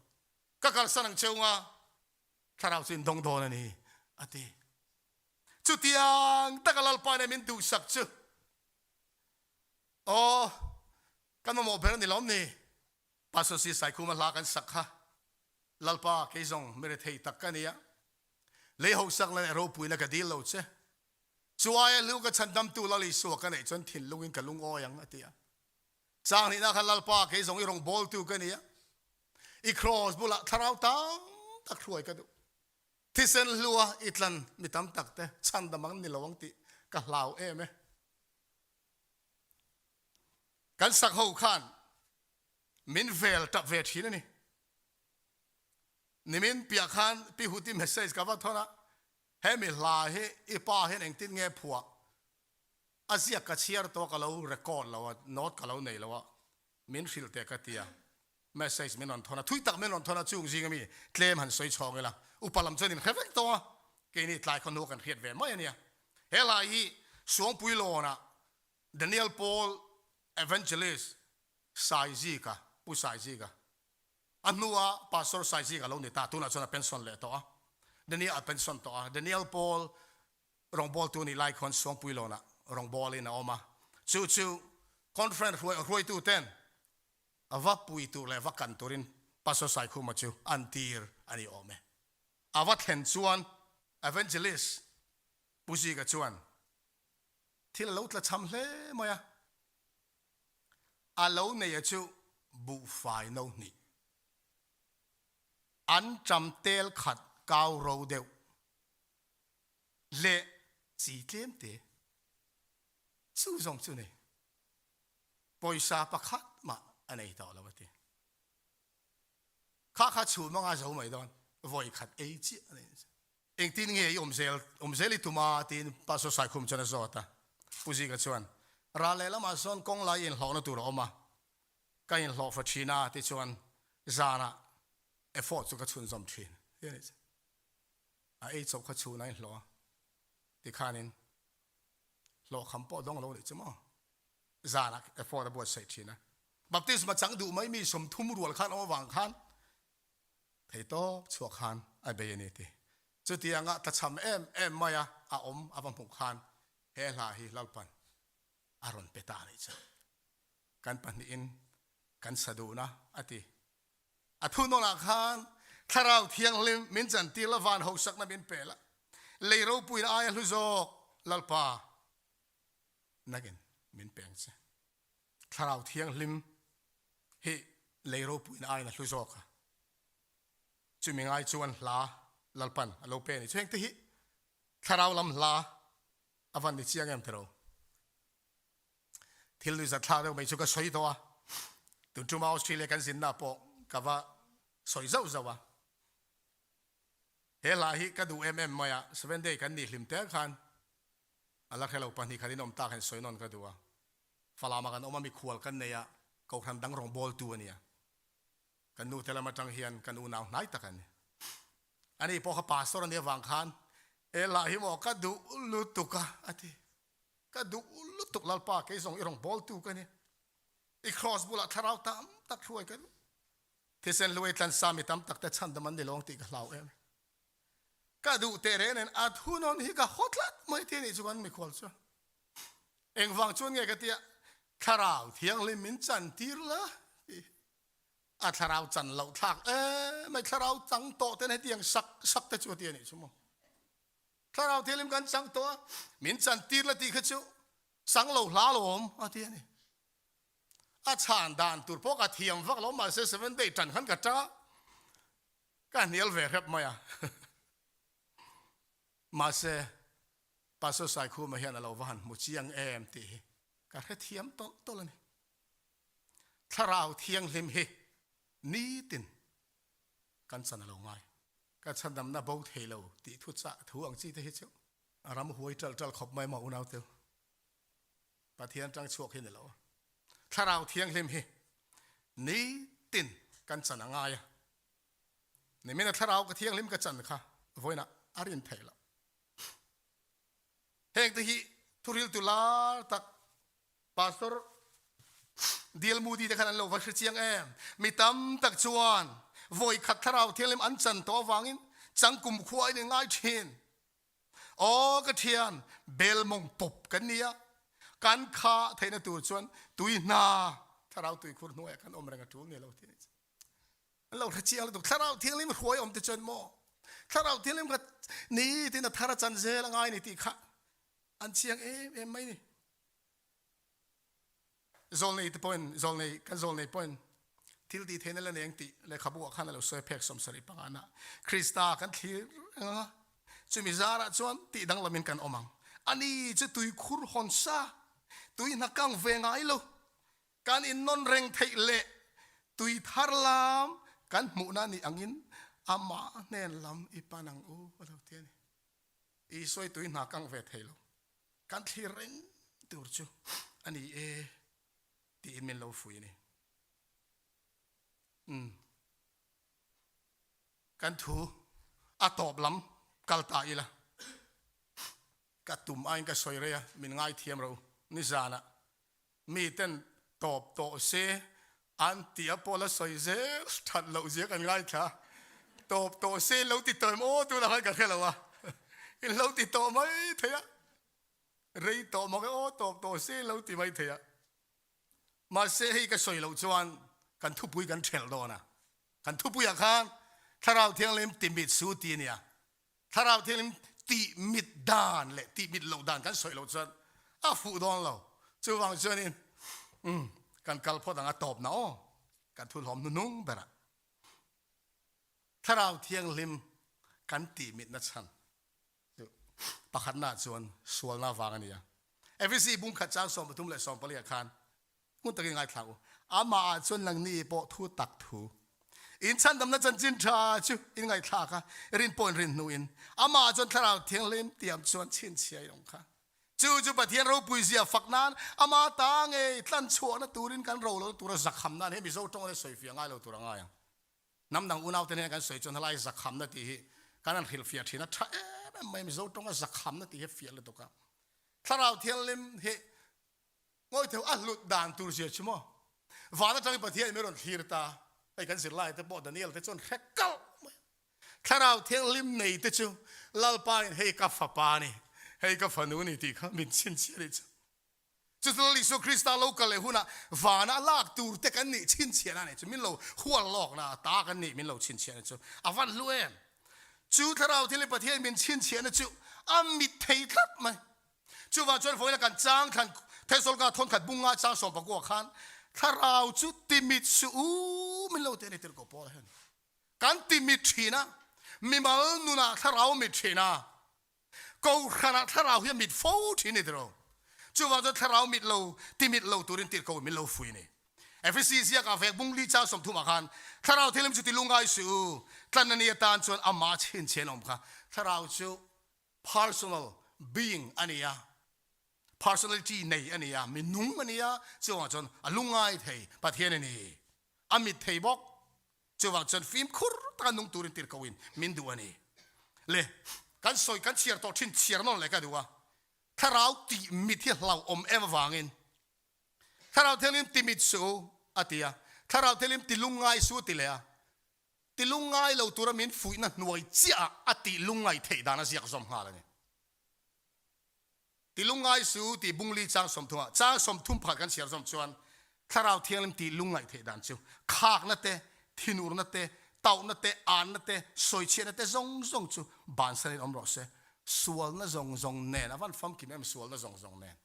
Ka kalsan ang cheu nga, Thlarau chu in dawng dawn a ni, a ti. Chutiang taka Lalpa nen min duhsak chu aw kan mamawh ber a ni lawm ni? Pastor Si Saikhuma hla kan sak kha Lalpa kei zawng mi rethei tak ka nia, lei hosak leh ropuina ka dil lo che. Chu aia hlu ka chhandamtu Lal Isua ka neih chuan thinlungin ka lungawi ang a ti a. Chang hnihna khan Lalpa kei zawng i rawngbawltu ka nia, i kraws bulah thlarau tam tak hruai ka duh. Thisen hlua i tlan mi tam tak te chhandam ang ni lo ang tih ka hlau em e. Kan sak ho khan min vel tap ve thin a ni. Nimin piah khan Pi Huti message ka va thawn a, hemi hla hi i pa hian engtin nge phuah a ziak ka chhiar tawh a ka lo record lo a, note ka lo nei lo a, min hrilh teh ka ti a. Message min rawn thawn a, thui tak min rawn thawn a, chung zinga mi tlem han sawi chhawng ila, upa lam chuan in hre vek tawh a, keini tlai khaw hnu kan hriat ve mai a nia. He lai hi Suangpui lawnah Daniel Paul Evangelist Saizika, Pu Saizika, a hnua Pastor Saizika lo ni ta, tunah chuan a pension leh tawh a, Daniel a pension tawh a, Daniel Paul rawngbawltu nih lai khawn Suangpui lawnah rawngbawlin a awm a, chu chu conference hruaitu ten A va pui tur leh va kan turin Pastor Saikhuma chu an tir a ni awm e. A va thlen chuan Evangelist Pu Zika chuan thil a lo tla cham hle mai a, a lo neia chu buhfai no hnih, an ṭam tel khat kau ro deuh leh chi tlem te chu zawng chu nei. Pawisa pakhat mah a nei tawh lo a ti. Kha kha chhum anga zo mai dawn, vawi khat ei chiah a nei. Engtin nge i awm zel, awm zel i tum a? tiin Pastor Saikhum chuan a zawt a. Pu Zika chuan, Ral leh lamah sawn kawng lai inhlawhna tur a awm a, ka inhlawh fa thin a tichuan zanah effort chu ka chhunzawm thin. A ei chauh kha chhun a inhlawh a, tikhanin hlawhkham pawh dawng lo nih chu maw? Zanah effort a buatsaih thin a. Baptisma chang duh mai mi 30 rual khan awm avang khan thei tawp chhuak khan a bei a ni ti. Chutianga tlachham em em maia a awm a va hmuh khan he hla hi Lalpan a rawn pe ta a nih chu. Kan pahnihin kan sa duhna a ti. A thunawnah khan Thlarau Thianghlim min chantir la, van hosakna min pe la, lei ropuina aia hlu zawk Lalpa Nagin min peng che. Thlarau Thianghlim hi lei ropuina aiin a hlu zawk a. Chumi ngai chuan hla Lalpan a lo pe a ni. Chu hengte hi Thlarau lam hla a van ni chiang em tiro. Thil nuihzat thlak deuh mai chu ka sawi tawh a. Tun ṭuma Australia kan zinna pawh ka va sawi zauh zauh a. He hla hi ka duh em em mai a, Seven Day kan nih hlim tel khan a la hrelo pahnih khat in awm tak hian sawi nawn ka duh a. Falam ah kan awm a, mikhual kan nei a, Kohhran dang rawngbawltu a nia. Kan nu te lam atang hian kan unau hnai tak a ni. Ani pawh kha pastor a nih avang khan he hla hi maw ka duh lutuk a, a ti. Ka duh lutuk Lalpa kei zawng i rawngbawltu ka ni. I cross bulah thlarau tam tak hruai ka duh. Thisen hluai tlansa mi tam tak te chhandam an ni lawng tih ka hlau em. Ka duh teh reng nen a thunawn hi ka haw tlat mai ti anih chu kan mikhual chuan. Engvang chuan nge ka tia thlarau thianghlim min chan tir la ti. A thlarau chan loh thlak em mai thlarau chang tawh ten hetiang sak sak te chu a ti anih chu maw. Thlarau thianghlim kan chang tawh a, min chan tir la tih kha chu chang lo hla lo awm a ti a ni. A chhan dan tur pawh ka thiam vak lo mahse seven day tan khan ka tang a, ka hnial ve hrep mai a. Mahse Pastor Saikhuma hian a lo va han hmu chiang em tih hi ka hrethiam tawlh tawlh a ni. Thlarau thianghlim hi nitin kan chan a lo ngai. Ka chhandamna bo thei lo tih thu chah thu ang chi te hi chu a ram huai ṭalh ṭalh khawp mai maw unau teu. Pathian ṭang chhuak hi ni lo. Thlarau Thianghlim hi nitin kan chan a ngai a. Nimin a Thlarau ka Thianghlim ka chan kha vawiinah a rin theih loh. Heng te hi thuriltu lar tak Pastor Dil Moody te khan an lo va hre chiang em? Mi tam tak chuan vawi khat Thlarau Thianghlim an chan tawh avangin chang kum khua in ngai thin. Aw ka thian, bel mawng pawp kan ni a, kan kha theihna tur chuan tui hna Thlarau tuikhur hnuaiah kan awm reng a tul ni lo ti a ni. An lo hre chiang lutuk. Thlarau Thianghlim hruai awm te chuan maw Thlarau Thianghlim kha ni tin a thar a chan zel a ngai ni tih kha an chiang em em mai ni. Zawlnei te pawhin, zawlnei, kan zawlnei pawhin thil tih theihna la nei ang tih lehkhabu ah khan a lo sawi phek 70 pangana. Krista kan thlir reng ang a, chumi zarah chuan tih danglamin kan awm ang. Ani chu tuikhur hawn sa, tui hna kang ve ngai lo, kan innawn reng theih leh tui thar lam kan hmuhna nih angin amah hnen lam i pan ang u a lo ti a ni. Isua i tui hna kang ve thei lo. Kan thlir reng tur chu a ni e tiin min lo fui a ni. Umm. Kan thu a tawp lam kal ta ila. Ka tum aiin ka sawi rei a, min ngaithiam ro. Nizanah miten tawp tawh se an tih a pawh la sawi zel that loh zia kan ngaithla tawp tawh se lo ti tawh em aw tunah khan ka hre lo a in lo ti tawh mai thei a rei tawh mak e aw tawp tawh se lo ti mai thei a mahse hei ka sawi loh chuan kan thupui kan thelh dawn a kan thupuiah khan thlarau thianghlim timit su ti a nia Thlarau Thianghlim tih mit dan leh tih mit loh dan kan sawi loh chuan a fuh dawn lo. Chuvang chuanin umm kan kal phawt ang a tawp na aw kan thu hlawm hnuhnung berah Thlarau Thianghlim kan tih mitna chhan chu pakhatna chuan sualna vang a ni a. Efesi bungkhat chang 13 leh 14 ah khan Hmun takin ngaithlak u. Amah ah chuan nangni pawh thu tak thu. In chhandamna chanchin tha chu in ngaihthlak a, rin pawh in rin hnu in. Amah ah chuan Thlarau Thianghlim tiam chuan chhinchhia in awm kha. Chu chu Pathian ropui zia fak nan, ama ta ngei tlan chhuahna turin kan ro lohna tura zakhamna a ni. Hei Mizo tawng ania sawifiah ngai lo tur a ngai ang. Hnam dang unaute nen kan sawi chuan helai zakhamna tih hi kan han hrilhfiah thin a, tha em em mai Mizo tawnga zakhamna tih hi a fiah lutuk a. Thlarau Thianghlim hi Ngawi theuh a hlut dan tur zia chu maw? Van atangin Pathian in min rawn thlir ta. Hei kan zirlai te pawh Daniel te chuan hre kalh mai a. Thlarau Thianghlim nei te chu Lalpa in hei ka fapa a ni, hei ka fanu a ni tih kha min chhinchhiah anih chu. Chu chu Lal Isua Krista lo kal leh hunah vana a lak tur te kan nih chhinchhiahna anih chu, min lo hual lawkna a ta kan nih min lo chhinchhiah anih chu. A van hlu em? Chu Thlarau Thianghlim Pathian min chhinchhiahna chu a mit thei tlat mai. Chuvang chuan vawiin a kan chang thlan Thesawlka thawnkhat bunga chang sawmpakua khan thlarau chu timit suh u min lo ti a ni tirhkoh Paula hian. Kan timit thin a, mimal nunah thlarau mit thin a, kohhranah thlarau hi a mit fo thin a ni tiraw. Chuvang chuan thlarau mit lo, timit lo turin tirhkoh min lo fui a ni. Efesi ziakah vek bung li chang 30 ah khan Thlarau Thianghlim chu ti lungngai suh u, tlan a ni atan chuan amah chhinchhian awm kha. Thlarau chu personal being a ni a, personality nei a ni a, mi nung a ni a, chuvangah chuan a lungngai thei Pathian a ni. A mit thei bawk. Chuvang chuan fimkhur taka nung turin tirhkohin min duh a ni. Le, kan sawi kan chhiar tawh thin chhiar nawn leh ka duh a, Thlarau tih mit hi hlauhawm em avangin Thlarau Thianghlim ti mit suh u a ti a, Thlarau Thianghlim ti lungngai suh u ti leh a, ti lungngai lo tura min fuihna hnuai chiah ah a tih lungngai theih dan a ziak zawm nghal a ni. Ti lungngai su tih bungli chang 30 ah chang 31 kan chhiar zawm chuan Thlarau Thianghlim tih lungngaih theih dan chu khakna te, thinurna te, tauhna te, anna te, sawichhiatna te zawng zawng chu bansan in awm rawh se. Sualna zawng zawng nen, a van famkim em sualna zawng zawng nen.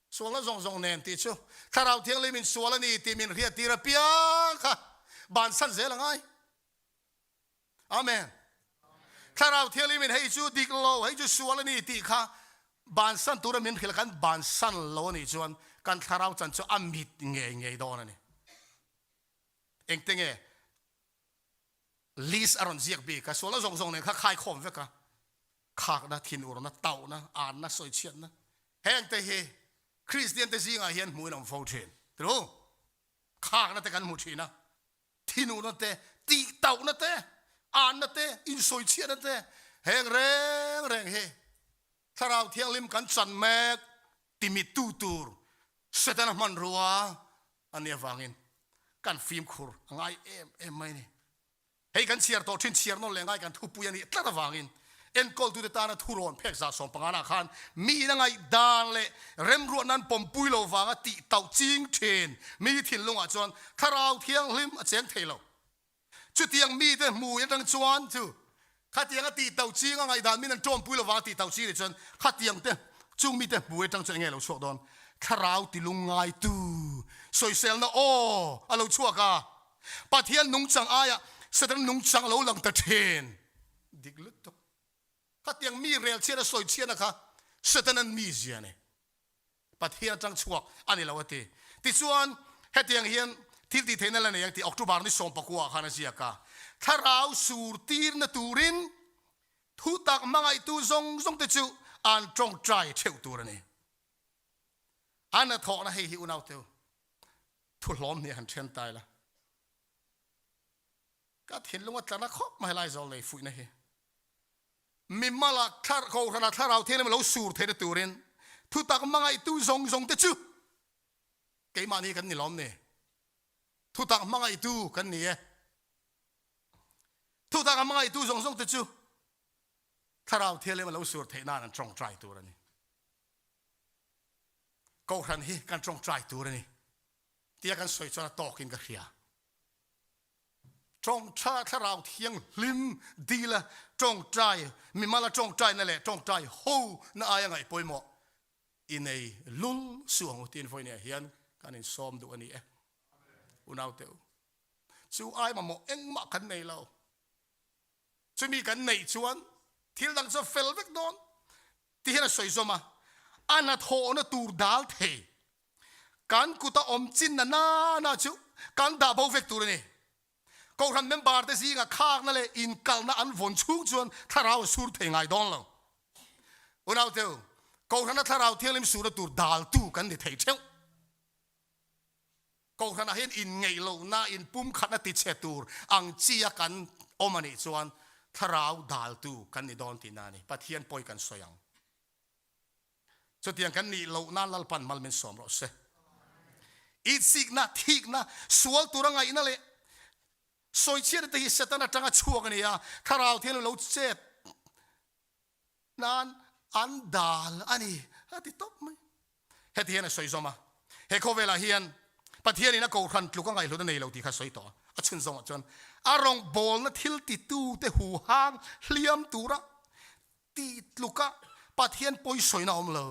Sualna zawng zawng nen tih chu Thlarau Thianghlim in sual a ni tih min hriattir apiang kha bansan zel a ngai. Amen. Thlarau Thianghlim in hei chu dik lo, hei chu sual a ni tih kha bansan tura min hrilh kan bansan lo a nih chuan kan thlarau chan chu a mit ngei ngei dawn a ni. Engte nge list a rawn ziak bik a, sualna zawng zawng nen kha khaikhawm vek a, khakna, thinurna, tauhna, anna, sawichhiatna hengte hi Kristian te zingah hian hmuh in awm fo thin. True. Khakna te kan hmu thin a. Thinurna te, tihtauhna te, anna te, insawichhiatna te, heng reng reng hi Thlarau Thianghlim kan chan mek timittu tur Setana hmanrua a nih avangin kan fimkhur a ngai em em mai a ni. Hei kan chhiar tawh thin chhiar nawn leh ngai kan thupui a nih tlat avangin enkawltute tana thurawn phek 150 ah khan miin a ngaihdan leh remruatna an pawmpui lo vanga tih tauh ching thin mi thinlungah chuan Thlarau Thianghlim a cheng thei lo. Chutiang mite hmui atang chuan chu khatiang a tih tauh ching a ngaihdan min an tawmpui lo vanga tih tauh ching nih chuan khatiang te chung mite hmui atang chuan enge lo chhuak dawn? Thlarau tilungngaitu sawiselna aw a lo chhuak a. Pathian nungchang aia Satan nungchang a lo lang ta thin. Dik lutuk. Khatiang mi rel chhiat a sawi chhiatna kha Satan an mizia a ni. Pathian atang chhuak a ni lo a ti. Tichuan, hetiang hian thil tih theihna la nei ang tih October ni 19 ah khan a ziak a. Thlarau sur tirna turin thutak hmangaihtu zawng zawng te chu an tawngtai theuh tur a ni. A hnathawhna hei hi unaute u. Thu hlawm hnih han then ta ila. Ka thinlung a tlana khawp mai lai zawl nei fuihna hi. Mimala thlar kohhrana thlarau thianghlim a lo sur theihna turin thutak hmangaihtu zawng zawng te chu keimahni kan ni lawm ni. Thutak hmangaihtu kan ni e. Thutak hmangaihtu zawng zawng te chu thlarau thianghlim a lo sur theih nan an tawngtai tur a ni. Kohhran hi kan tawngtai tur a ni tia kan sawi chuan a tawkin ka hria. Tawngtai thlarau thianghlim dila tawngtai mimala tawngtaina leh tawngtai ho na aia ngaih pawimawh i nei lul suh ang u tiin vawiinah hian kan insawm duh a ni e. Unaute u, chu ai mamawh engmah kan nei lo. Chumi kan neih chuan thil dang chu a fel vek dawn ti hian a sawi zawm a, a hnathawhna tur dal thei kan kuta awm chinna nana chu kan dah bo vek tur a ni. Kohhran member te zinga khakna leh inkalhna an vawn chhung chuan thlarau a sur thei ngai dawn lo. Unauteu, Kohhrana thlarau thianghlim surna tur daltu kan ni thei theuh. Kohhranah hian inngeih lohna, inpumkhatna tichhe tur ang chi a kan awm a nih chuan thlarau daltu kan ni dawn tihna a ni. Pathian pawi kan sawi ang. Chutiang kan nih loh nan Lalpan mal min sawm rawh se. Itsikna, thikna, sual tura ngaihna leh sawichhiatna te hi Satan atanga chhuak a ni a, thlarau thianghlim lo chet nan an dal a ni a ti tawp mai. Heti hian a sawi zawm a, he khawvelah hian Pathianin a kohhran tluk a ngaihhlut a nei lo tih kha a sawi tawh a, a chhun zawngah chuan a rawngbawlna thil titute huhang hliam tura tih tluka Pathian pawisawina a awm lo.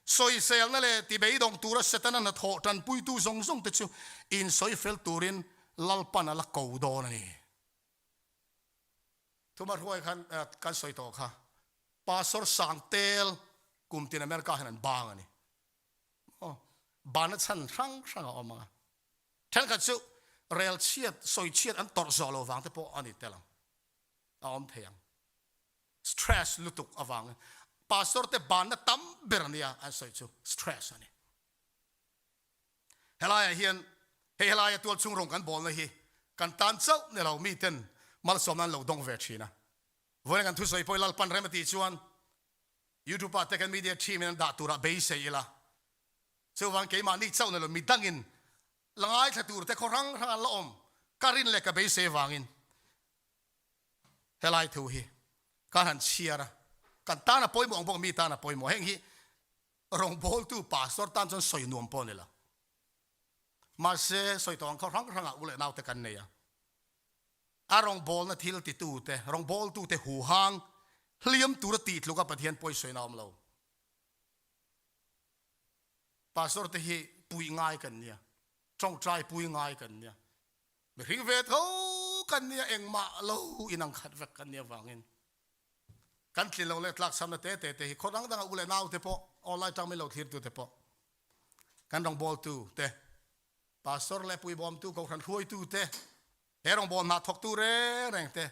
Sawiselna leh tibeidawng tura Setana hnathawh tanpuitu zawng zawngte chu insawifel turin Lalpan a la ko dawn a ni. Thuma hruai khan kan sawi tawh kha Pastor Sangtel kum tin America hian an bang a ni. Bana chhan hrang hrang a awm ang a. Thenkhat chu rel chhiat, sawi chhiat an tawrh zawh lo vang te pawh a ni tel ang. A awm thei ang. Stress lutuk avangin pastor te banna tam ber nia an sawi chu stress a ni. Helaiah hian hei helaia tual chhung rawng kan bawlna hi kan tan chauh ni lo miten malsawmna an lo dawng ve thin a. Vawiin kan thusawi pawh i Lalpan rem a tih chuan YouTube ah te kan media team in an dah turah beisei ila. Chuvang keimahni chauh ni lo midangin la ngaithla tur te khaw hrang hrang an la awm ka rin leh ka beisei avangin Helai thu hi kan han chhiar a, kan tan a pawimawh ang bawk mi tan a pawimawh. Heng hi rawngbawltu pastor tan chuan sawi nuam pawh a ni lo. Mahse, sawi tawh ang khaw hrang hrangah u leh naute kan nei a. A rawngbawlna thil titute, rawngbawltute huhang hliam tura tih tluka Pathian pawisawiin a awm lo. Pastor te hi puih ngai kan nia, tawngtai pui ngai kan nia. Mihring ve tho kan nia engmah lo inang khat vek kan nih avangin kan tlin lo leh tlaksamna te te te hi khaw dang danga u leh nau te pawh online tang min lo thlir tu te pawh kan rawngbawltu te pastor leh puibawmtu kohhran hruaitu te he rawngbawl hna thawktu reng reng te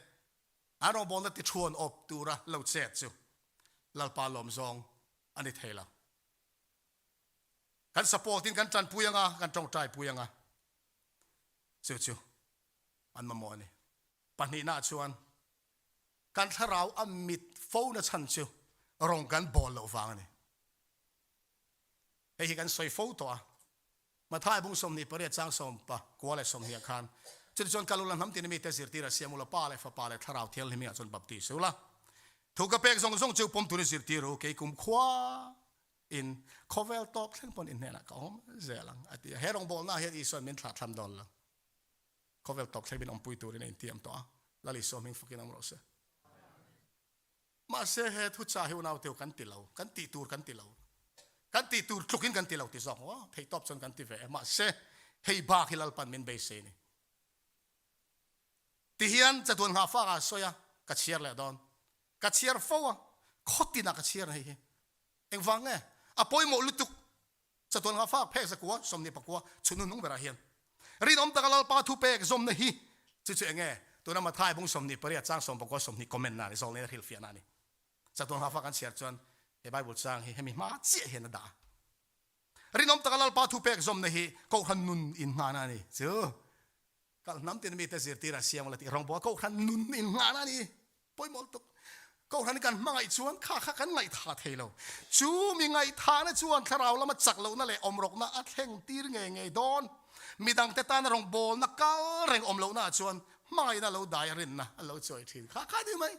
an rawngbawlna ti thuan awp tura lo chet chu Lalpa lawm zawng a ni thei lo. Kan support in kan tanpui anga kan tawngtai pui anga Chu chu an mamawh a ni. Pahnihnaah chuan kan thlarau a mit fo na chhan chu rawng kan bawl loh vang a ni. Hei hi kan sawi fo tawh a, Mathai bung 28 chang 19 leh 20 ah khan, Chutichuan kal ula hnam tin mite zirtir a siam ula, Pa leh Fapa leh Thlarau Thianghlim ah chuan baptis ula, thu ka pek zawng zawng chu pawm turin zirtir u, kei kumkhua In khawvel tawp thleng pawn in hnenah ka awm zel ang, a ti a. He rawngbawlnaah hian Isua'n min thlahthlam dawn lo. Khawvel tawp thleng min awmpui turin a intiam tawh a, Lal Isua hming fakin awm rawh se. Mahse he thuchah hi unauteu kan ti lo, kan tih tur kan ti lo, kan tih tur tlukin kan ti lo ti zawk maw? Theih tawp chuan kan ti ve e. Mahse hei bak hi Lalpan min beisei a ni. Tihian chatuan nghahfak ah a sawi a, ka chhiar leh dawn. Ka chhiar fo a, khawtin ah ka chhiar hei hi. Engvang nge? A pawimawh lutuk. Chatuan ngah fak phek zakua, 24, chhun hun hnung berah hian. Rinawm taka Lalpa thupek zawmna hi chu chu enge? Tuna Mathai bung 28 chang 19 20 comment na a ni, zawlnei a hrilhfiahna a ni. Chatuan ngah fak an chhiar chuan he Bible chang hi hemi hma chiah hian a dah a. Rinawm taka Lalpa thupek zawmna hi Kohhran nun innghahna a ni. Chu kalhnam tin mite zirtir a siam la tih rawngbawl Kohhran nun innghahna a ni. Pawimawh lutuk. Kohhran kan hmangaih chuan kha kha kan ngaihthah thei lo. Chu mi ngaihthahna chuan thlarau lama chak lohna leh awmrawkna a thleng tir ngei ngei dawn. Midangte tana rawngbawlna kal reng awm lohnaah chuan hmangaihna lo dai a rinna a lo chawi thin. Kha kha ni mai.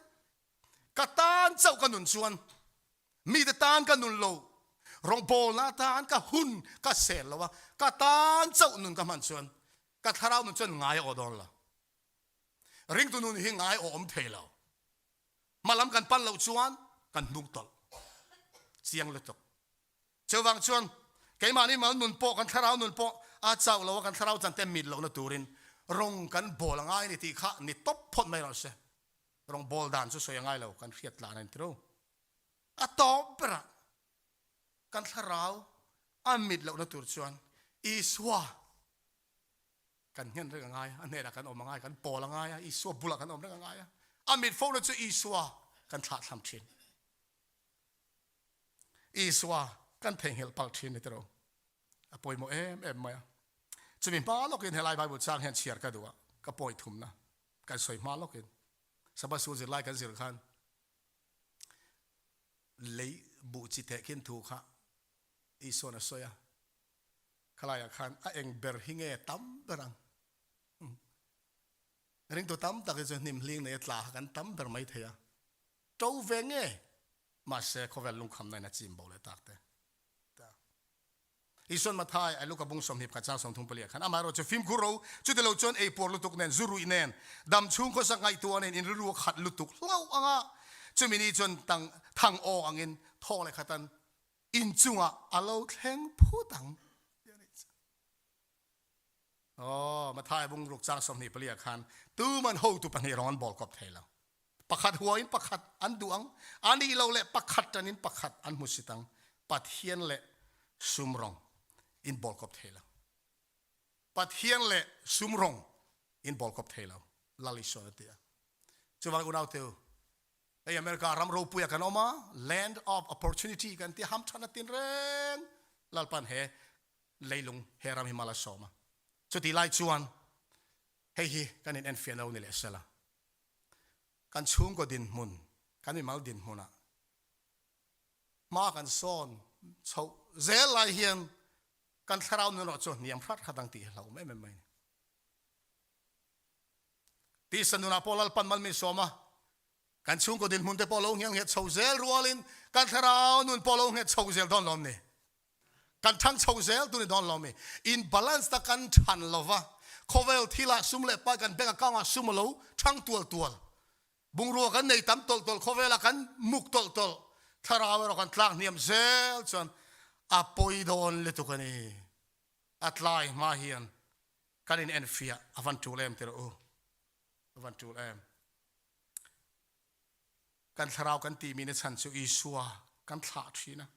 Ka tan chauh ka nun chuan mite tan ka nun lo, rawngbawlna atan ka hun ka sel lo a, ka tan chauh nun ka hman chuan ka thlarau nun chuan ngai a aw dawn lo. Ringtu nun hi ngai aw awm thei lo. Hmalam kan pan loh chuan kan hnung tawlh chiang lutuk. Chuvang chuan keimahni mal nun pawh kan thlarau nun pawh a chauh lo a, kan thlarau chan te mit lohna turin rawng kan bawl a ngai a ni tih kha ni tawp phawt mai rawh se. Rawng bawl dan chu sawi a ngai lo, kan hriat tlan a ni tiro. A tawp berah kan thlarau a mit lohna tur chuan Isua Kan nghen reng a ngai a, a hnenah kan awm a ngai, kan pawl a ngai a, Isua bulah kan awm reng a ngai a. A mit fo na chu Isua kan thlahthlam thin. Isua kan theihnghilh palh thin ni tiro. A pawimawh em em mai a. Chumi hma lawkin helai Bible chang hian chhiar ka duh a, ka pawi thumna kan sawi hma lawkin Sabbath School zirlai kan zir khan lei buh chi tehkhin thu kha Isua'n a sawi a. Khalaiah khan a eng ber hi nge tam ber ang? Ringtu tam tak hi chu hnim hling nei a tla kha kan tam ber mai thei a. To ve nge? Mahse khawvel lungkhamna in a chim bo leh tak te. Isuan Mathai a Luka bung 21 chang 34 ah khan amaherawh chu fimkhur ro chuti lo chuan ei puar lutuk nen zu ruih nen dam chhung khawsak ngaihtuah nen in rilru a khat lutuk hlauh anga chumi ni chuan tang thang aw angin thawk leh khatan Inchungah a lo thleng phut ang tih a nih chu. Aw, Mathai bungruk chang 24 ah khan tuman hotu pahnih rawng an bawl kawp thei lo. Pakhat huain pakhat an duh ang, a nih lo leh pakhat tanin pakhat an hmusit ang. Pathian leh sum rawng. In bawl kawp thei lo. Pathian leh sum rawng in bawl kawp thei lo, Lal Isuan a ti a. Chuvang unaute u, hei America ram ropuia kan awm a, land of opportunity kan ti hamthan a tin reng Lalpan he leilung he ram hi mal a sawm a. Chutih lai chuan hei hi kan in enfiah lo ni leh sela. Kan chhungkaw dinhmun, kan mimal dinhmunah hma kan sawn chhoh zel lai hian kan thlarau nun erawh chu hniam hrat hrat ang tih hi hlauhawm em em mai a ni. Tisa nunah pawh Lalpan mal min sawm a, kan chhungkaw dinhmun te pawh lo nghelh nghet chho zel rualin kan thlarau nun pawh lo nghet chho zel dawn lawm ni. Kan thang chho zel tur ni dawn lawm ni. In balance ta kan than lova, khawvel thilah sum leh pai kan bank account ah sum a lo thang tual tual. Bungrua kan nei tam tawlh tawlh, khawvela kan muk tawlh tawlh, thlarau erawh kan tlak hniam zel chuan a pawi dawn lutuk a ni. A tlai hma hian kan in enfiah a van tul em tirh u, a van tul em. Kan thlarau kan tihmi na chan chu Isua kan thlah thin a.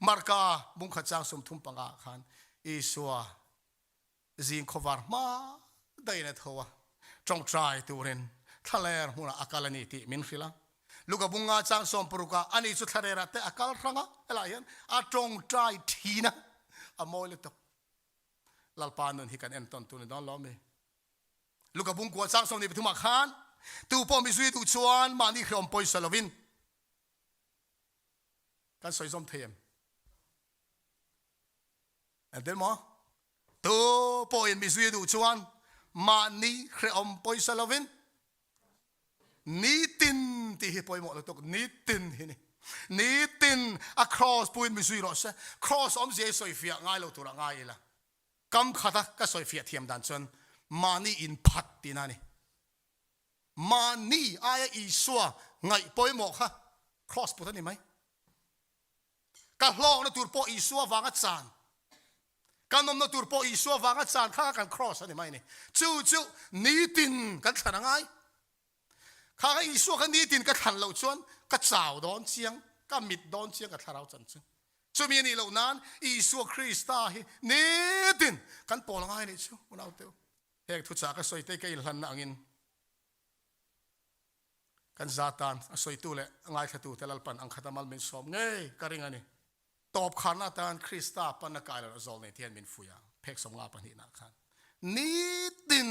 Marka bungkhat chang 35 ah khan Isua Zing khawvar hma daihin a tho a, ṭawngṭai turin thlaler hmunah a kal a ni tih min hrilh a. Luka bunga chang 60 ah ani chu thlarerah te a kal hrang a, helaiah hian a ṭawngṭai ṭhin a, a mawi lutuk. Lalpa nun hi kan entawn tur ni dawn lo mi. Luka bungkua chang 23 ah khan tu pawh mi zui duh chuan mahni hreawm pawisa lovin kan sawi zawm thei em? Engtin maw? Tu pawhin mi zui duh chuan mahni hrehawm pawisa lovin nitin tih hi pawimawh lutuk, nitin hi ni. Nitin a cross puin mi zui rawh se. Cross awmzia hi sawifiah ngai lo turah ngai ila. Kam khata ka sawifiah thiam dan chuan mahni inphat tihna a ni. Mahni aia Isua ngaih pawimawh kha cross put a ni mai. Ka hlawkna tur pawh Isua vanga chan, ka nawmna tur pawh Isua vanga chan kha kan cross a ni mai a ni. Chu chu nitin kan thlan a ngai. Kha kha Isua kha nitin ka thlan loh chuan ka chau dawn chiang, ka mit dawn chiang ka thlarau chan chu. Chumi a nih loh nan Isua Krista hi nitin kan pawl a ngai a nih chu, unaute u. Heng thuchah ka sawi te ka inhlanna angin Kan za tan a sawitu leh a ngaithlatute Lalpan ang khata mal min sawm ngei ka ring a ni. Tawp kharna atan Krista panna kai lo zawl nei te hian min fuih a, phek 50 pahnihna khan nitin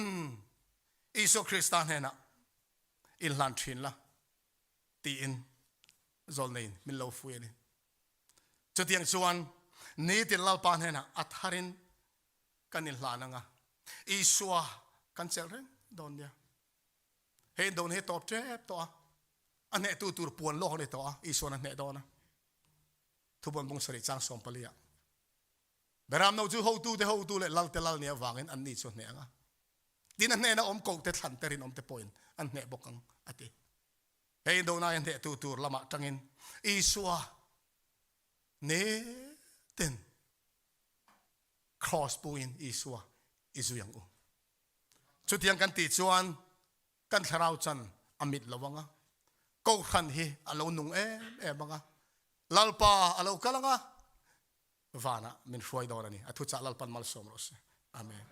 Isua Krista hnenah inhlan thin la tiin zawl neiin min lo fuih a ni. Chutiang chuan nitin Lalpa hnenah a tharin kan inhlan ang a, Isua kan chelh reng dawn nia. Hei indona hi tawp tep tawh a, a hnehtu tur puan lawk a ni tawh a, Isuan a hneh dawn a. Thubuan bung sarih chang 14 ah Beram no chu hotute hotu leh lalte lal nih avangin anni chu a hneh ang a, tin a hnehna awm kohte thlan te rinawmte pawhin an hneh bawk ang a ti. Hei indona hi a hnehtu tur lamah tangin Isua nitin Kraws puin Isua i zui ang u. Chutiang kan tih chuan kan thlarau chan a mit lo ang a, Kohhran hi a lo nung em em ang a, Lalpa a lo kal ang a, vanah min hruai dawn a ni. A thuchah Lalpan malsawm rawh se. Amen.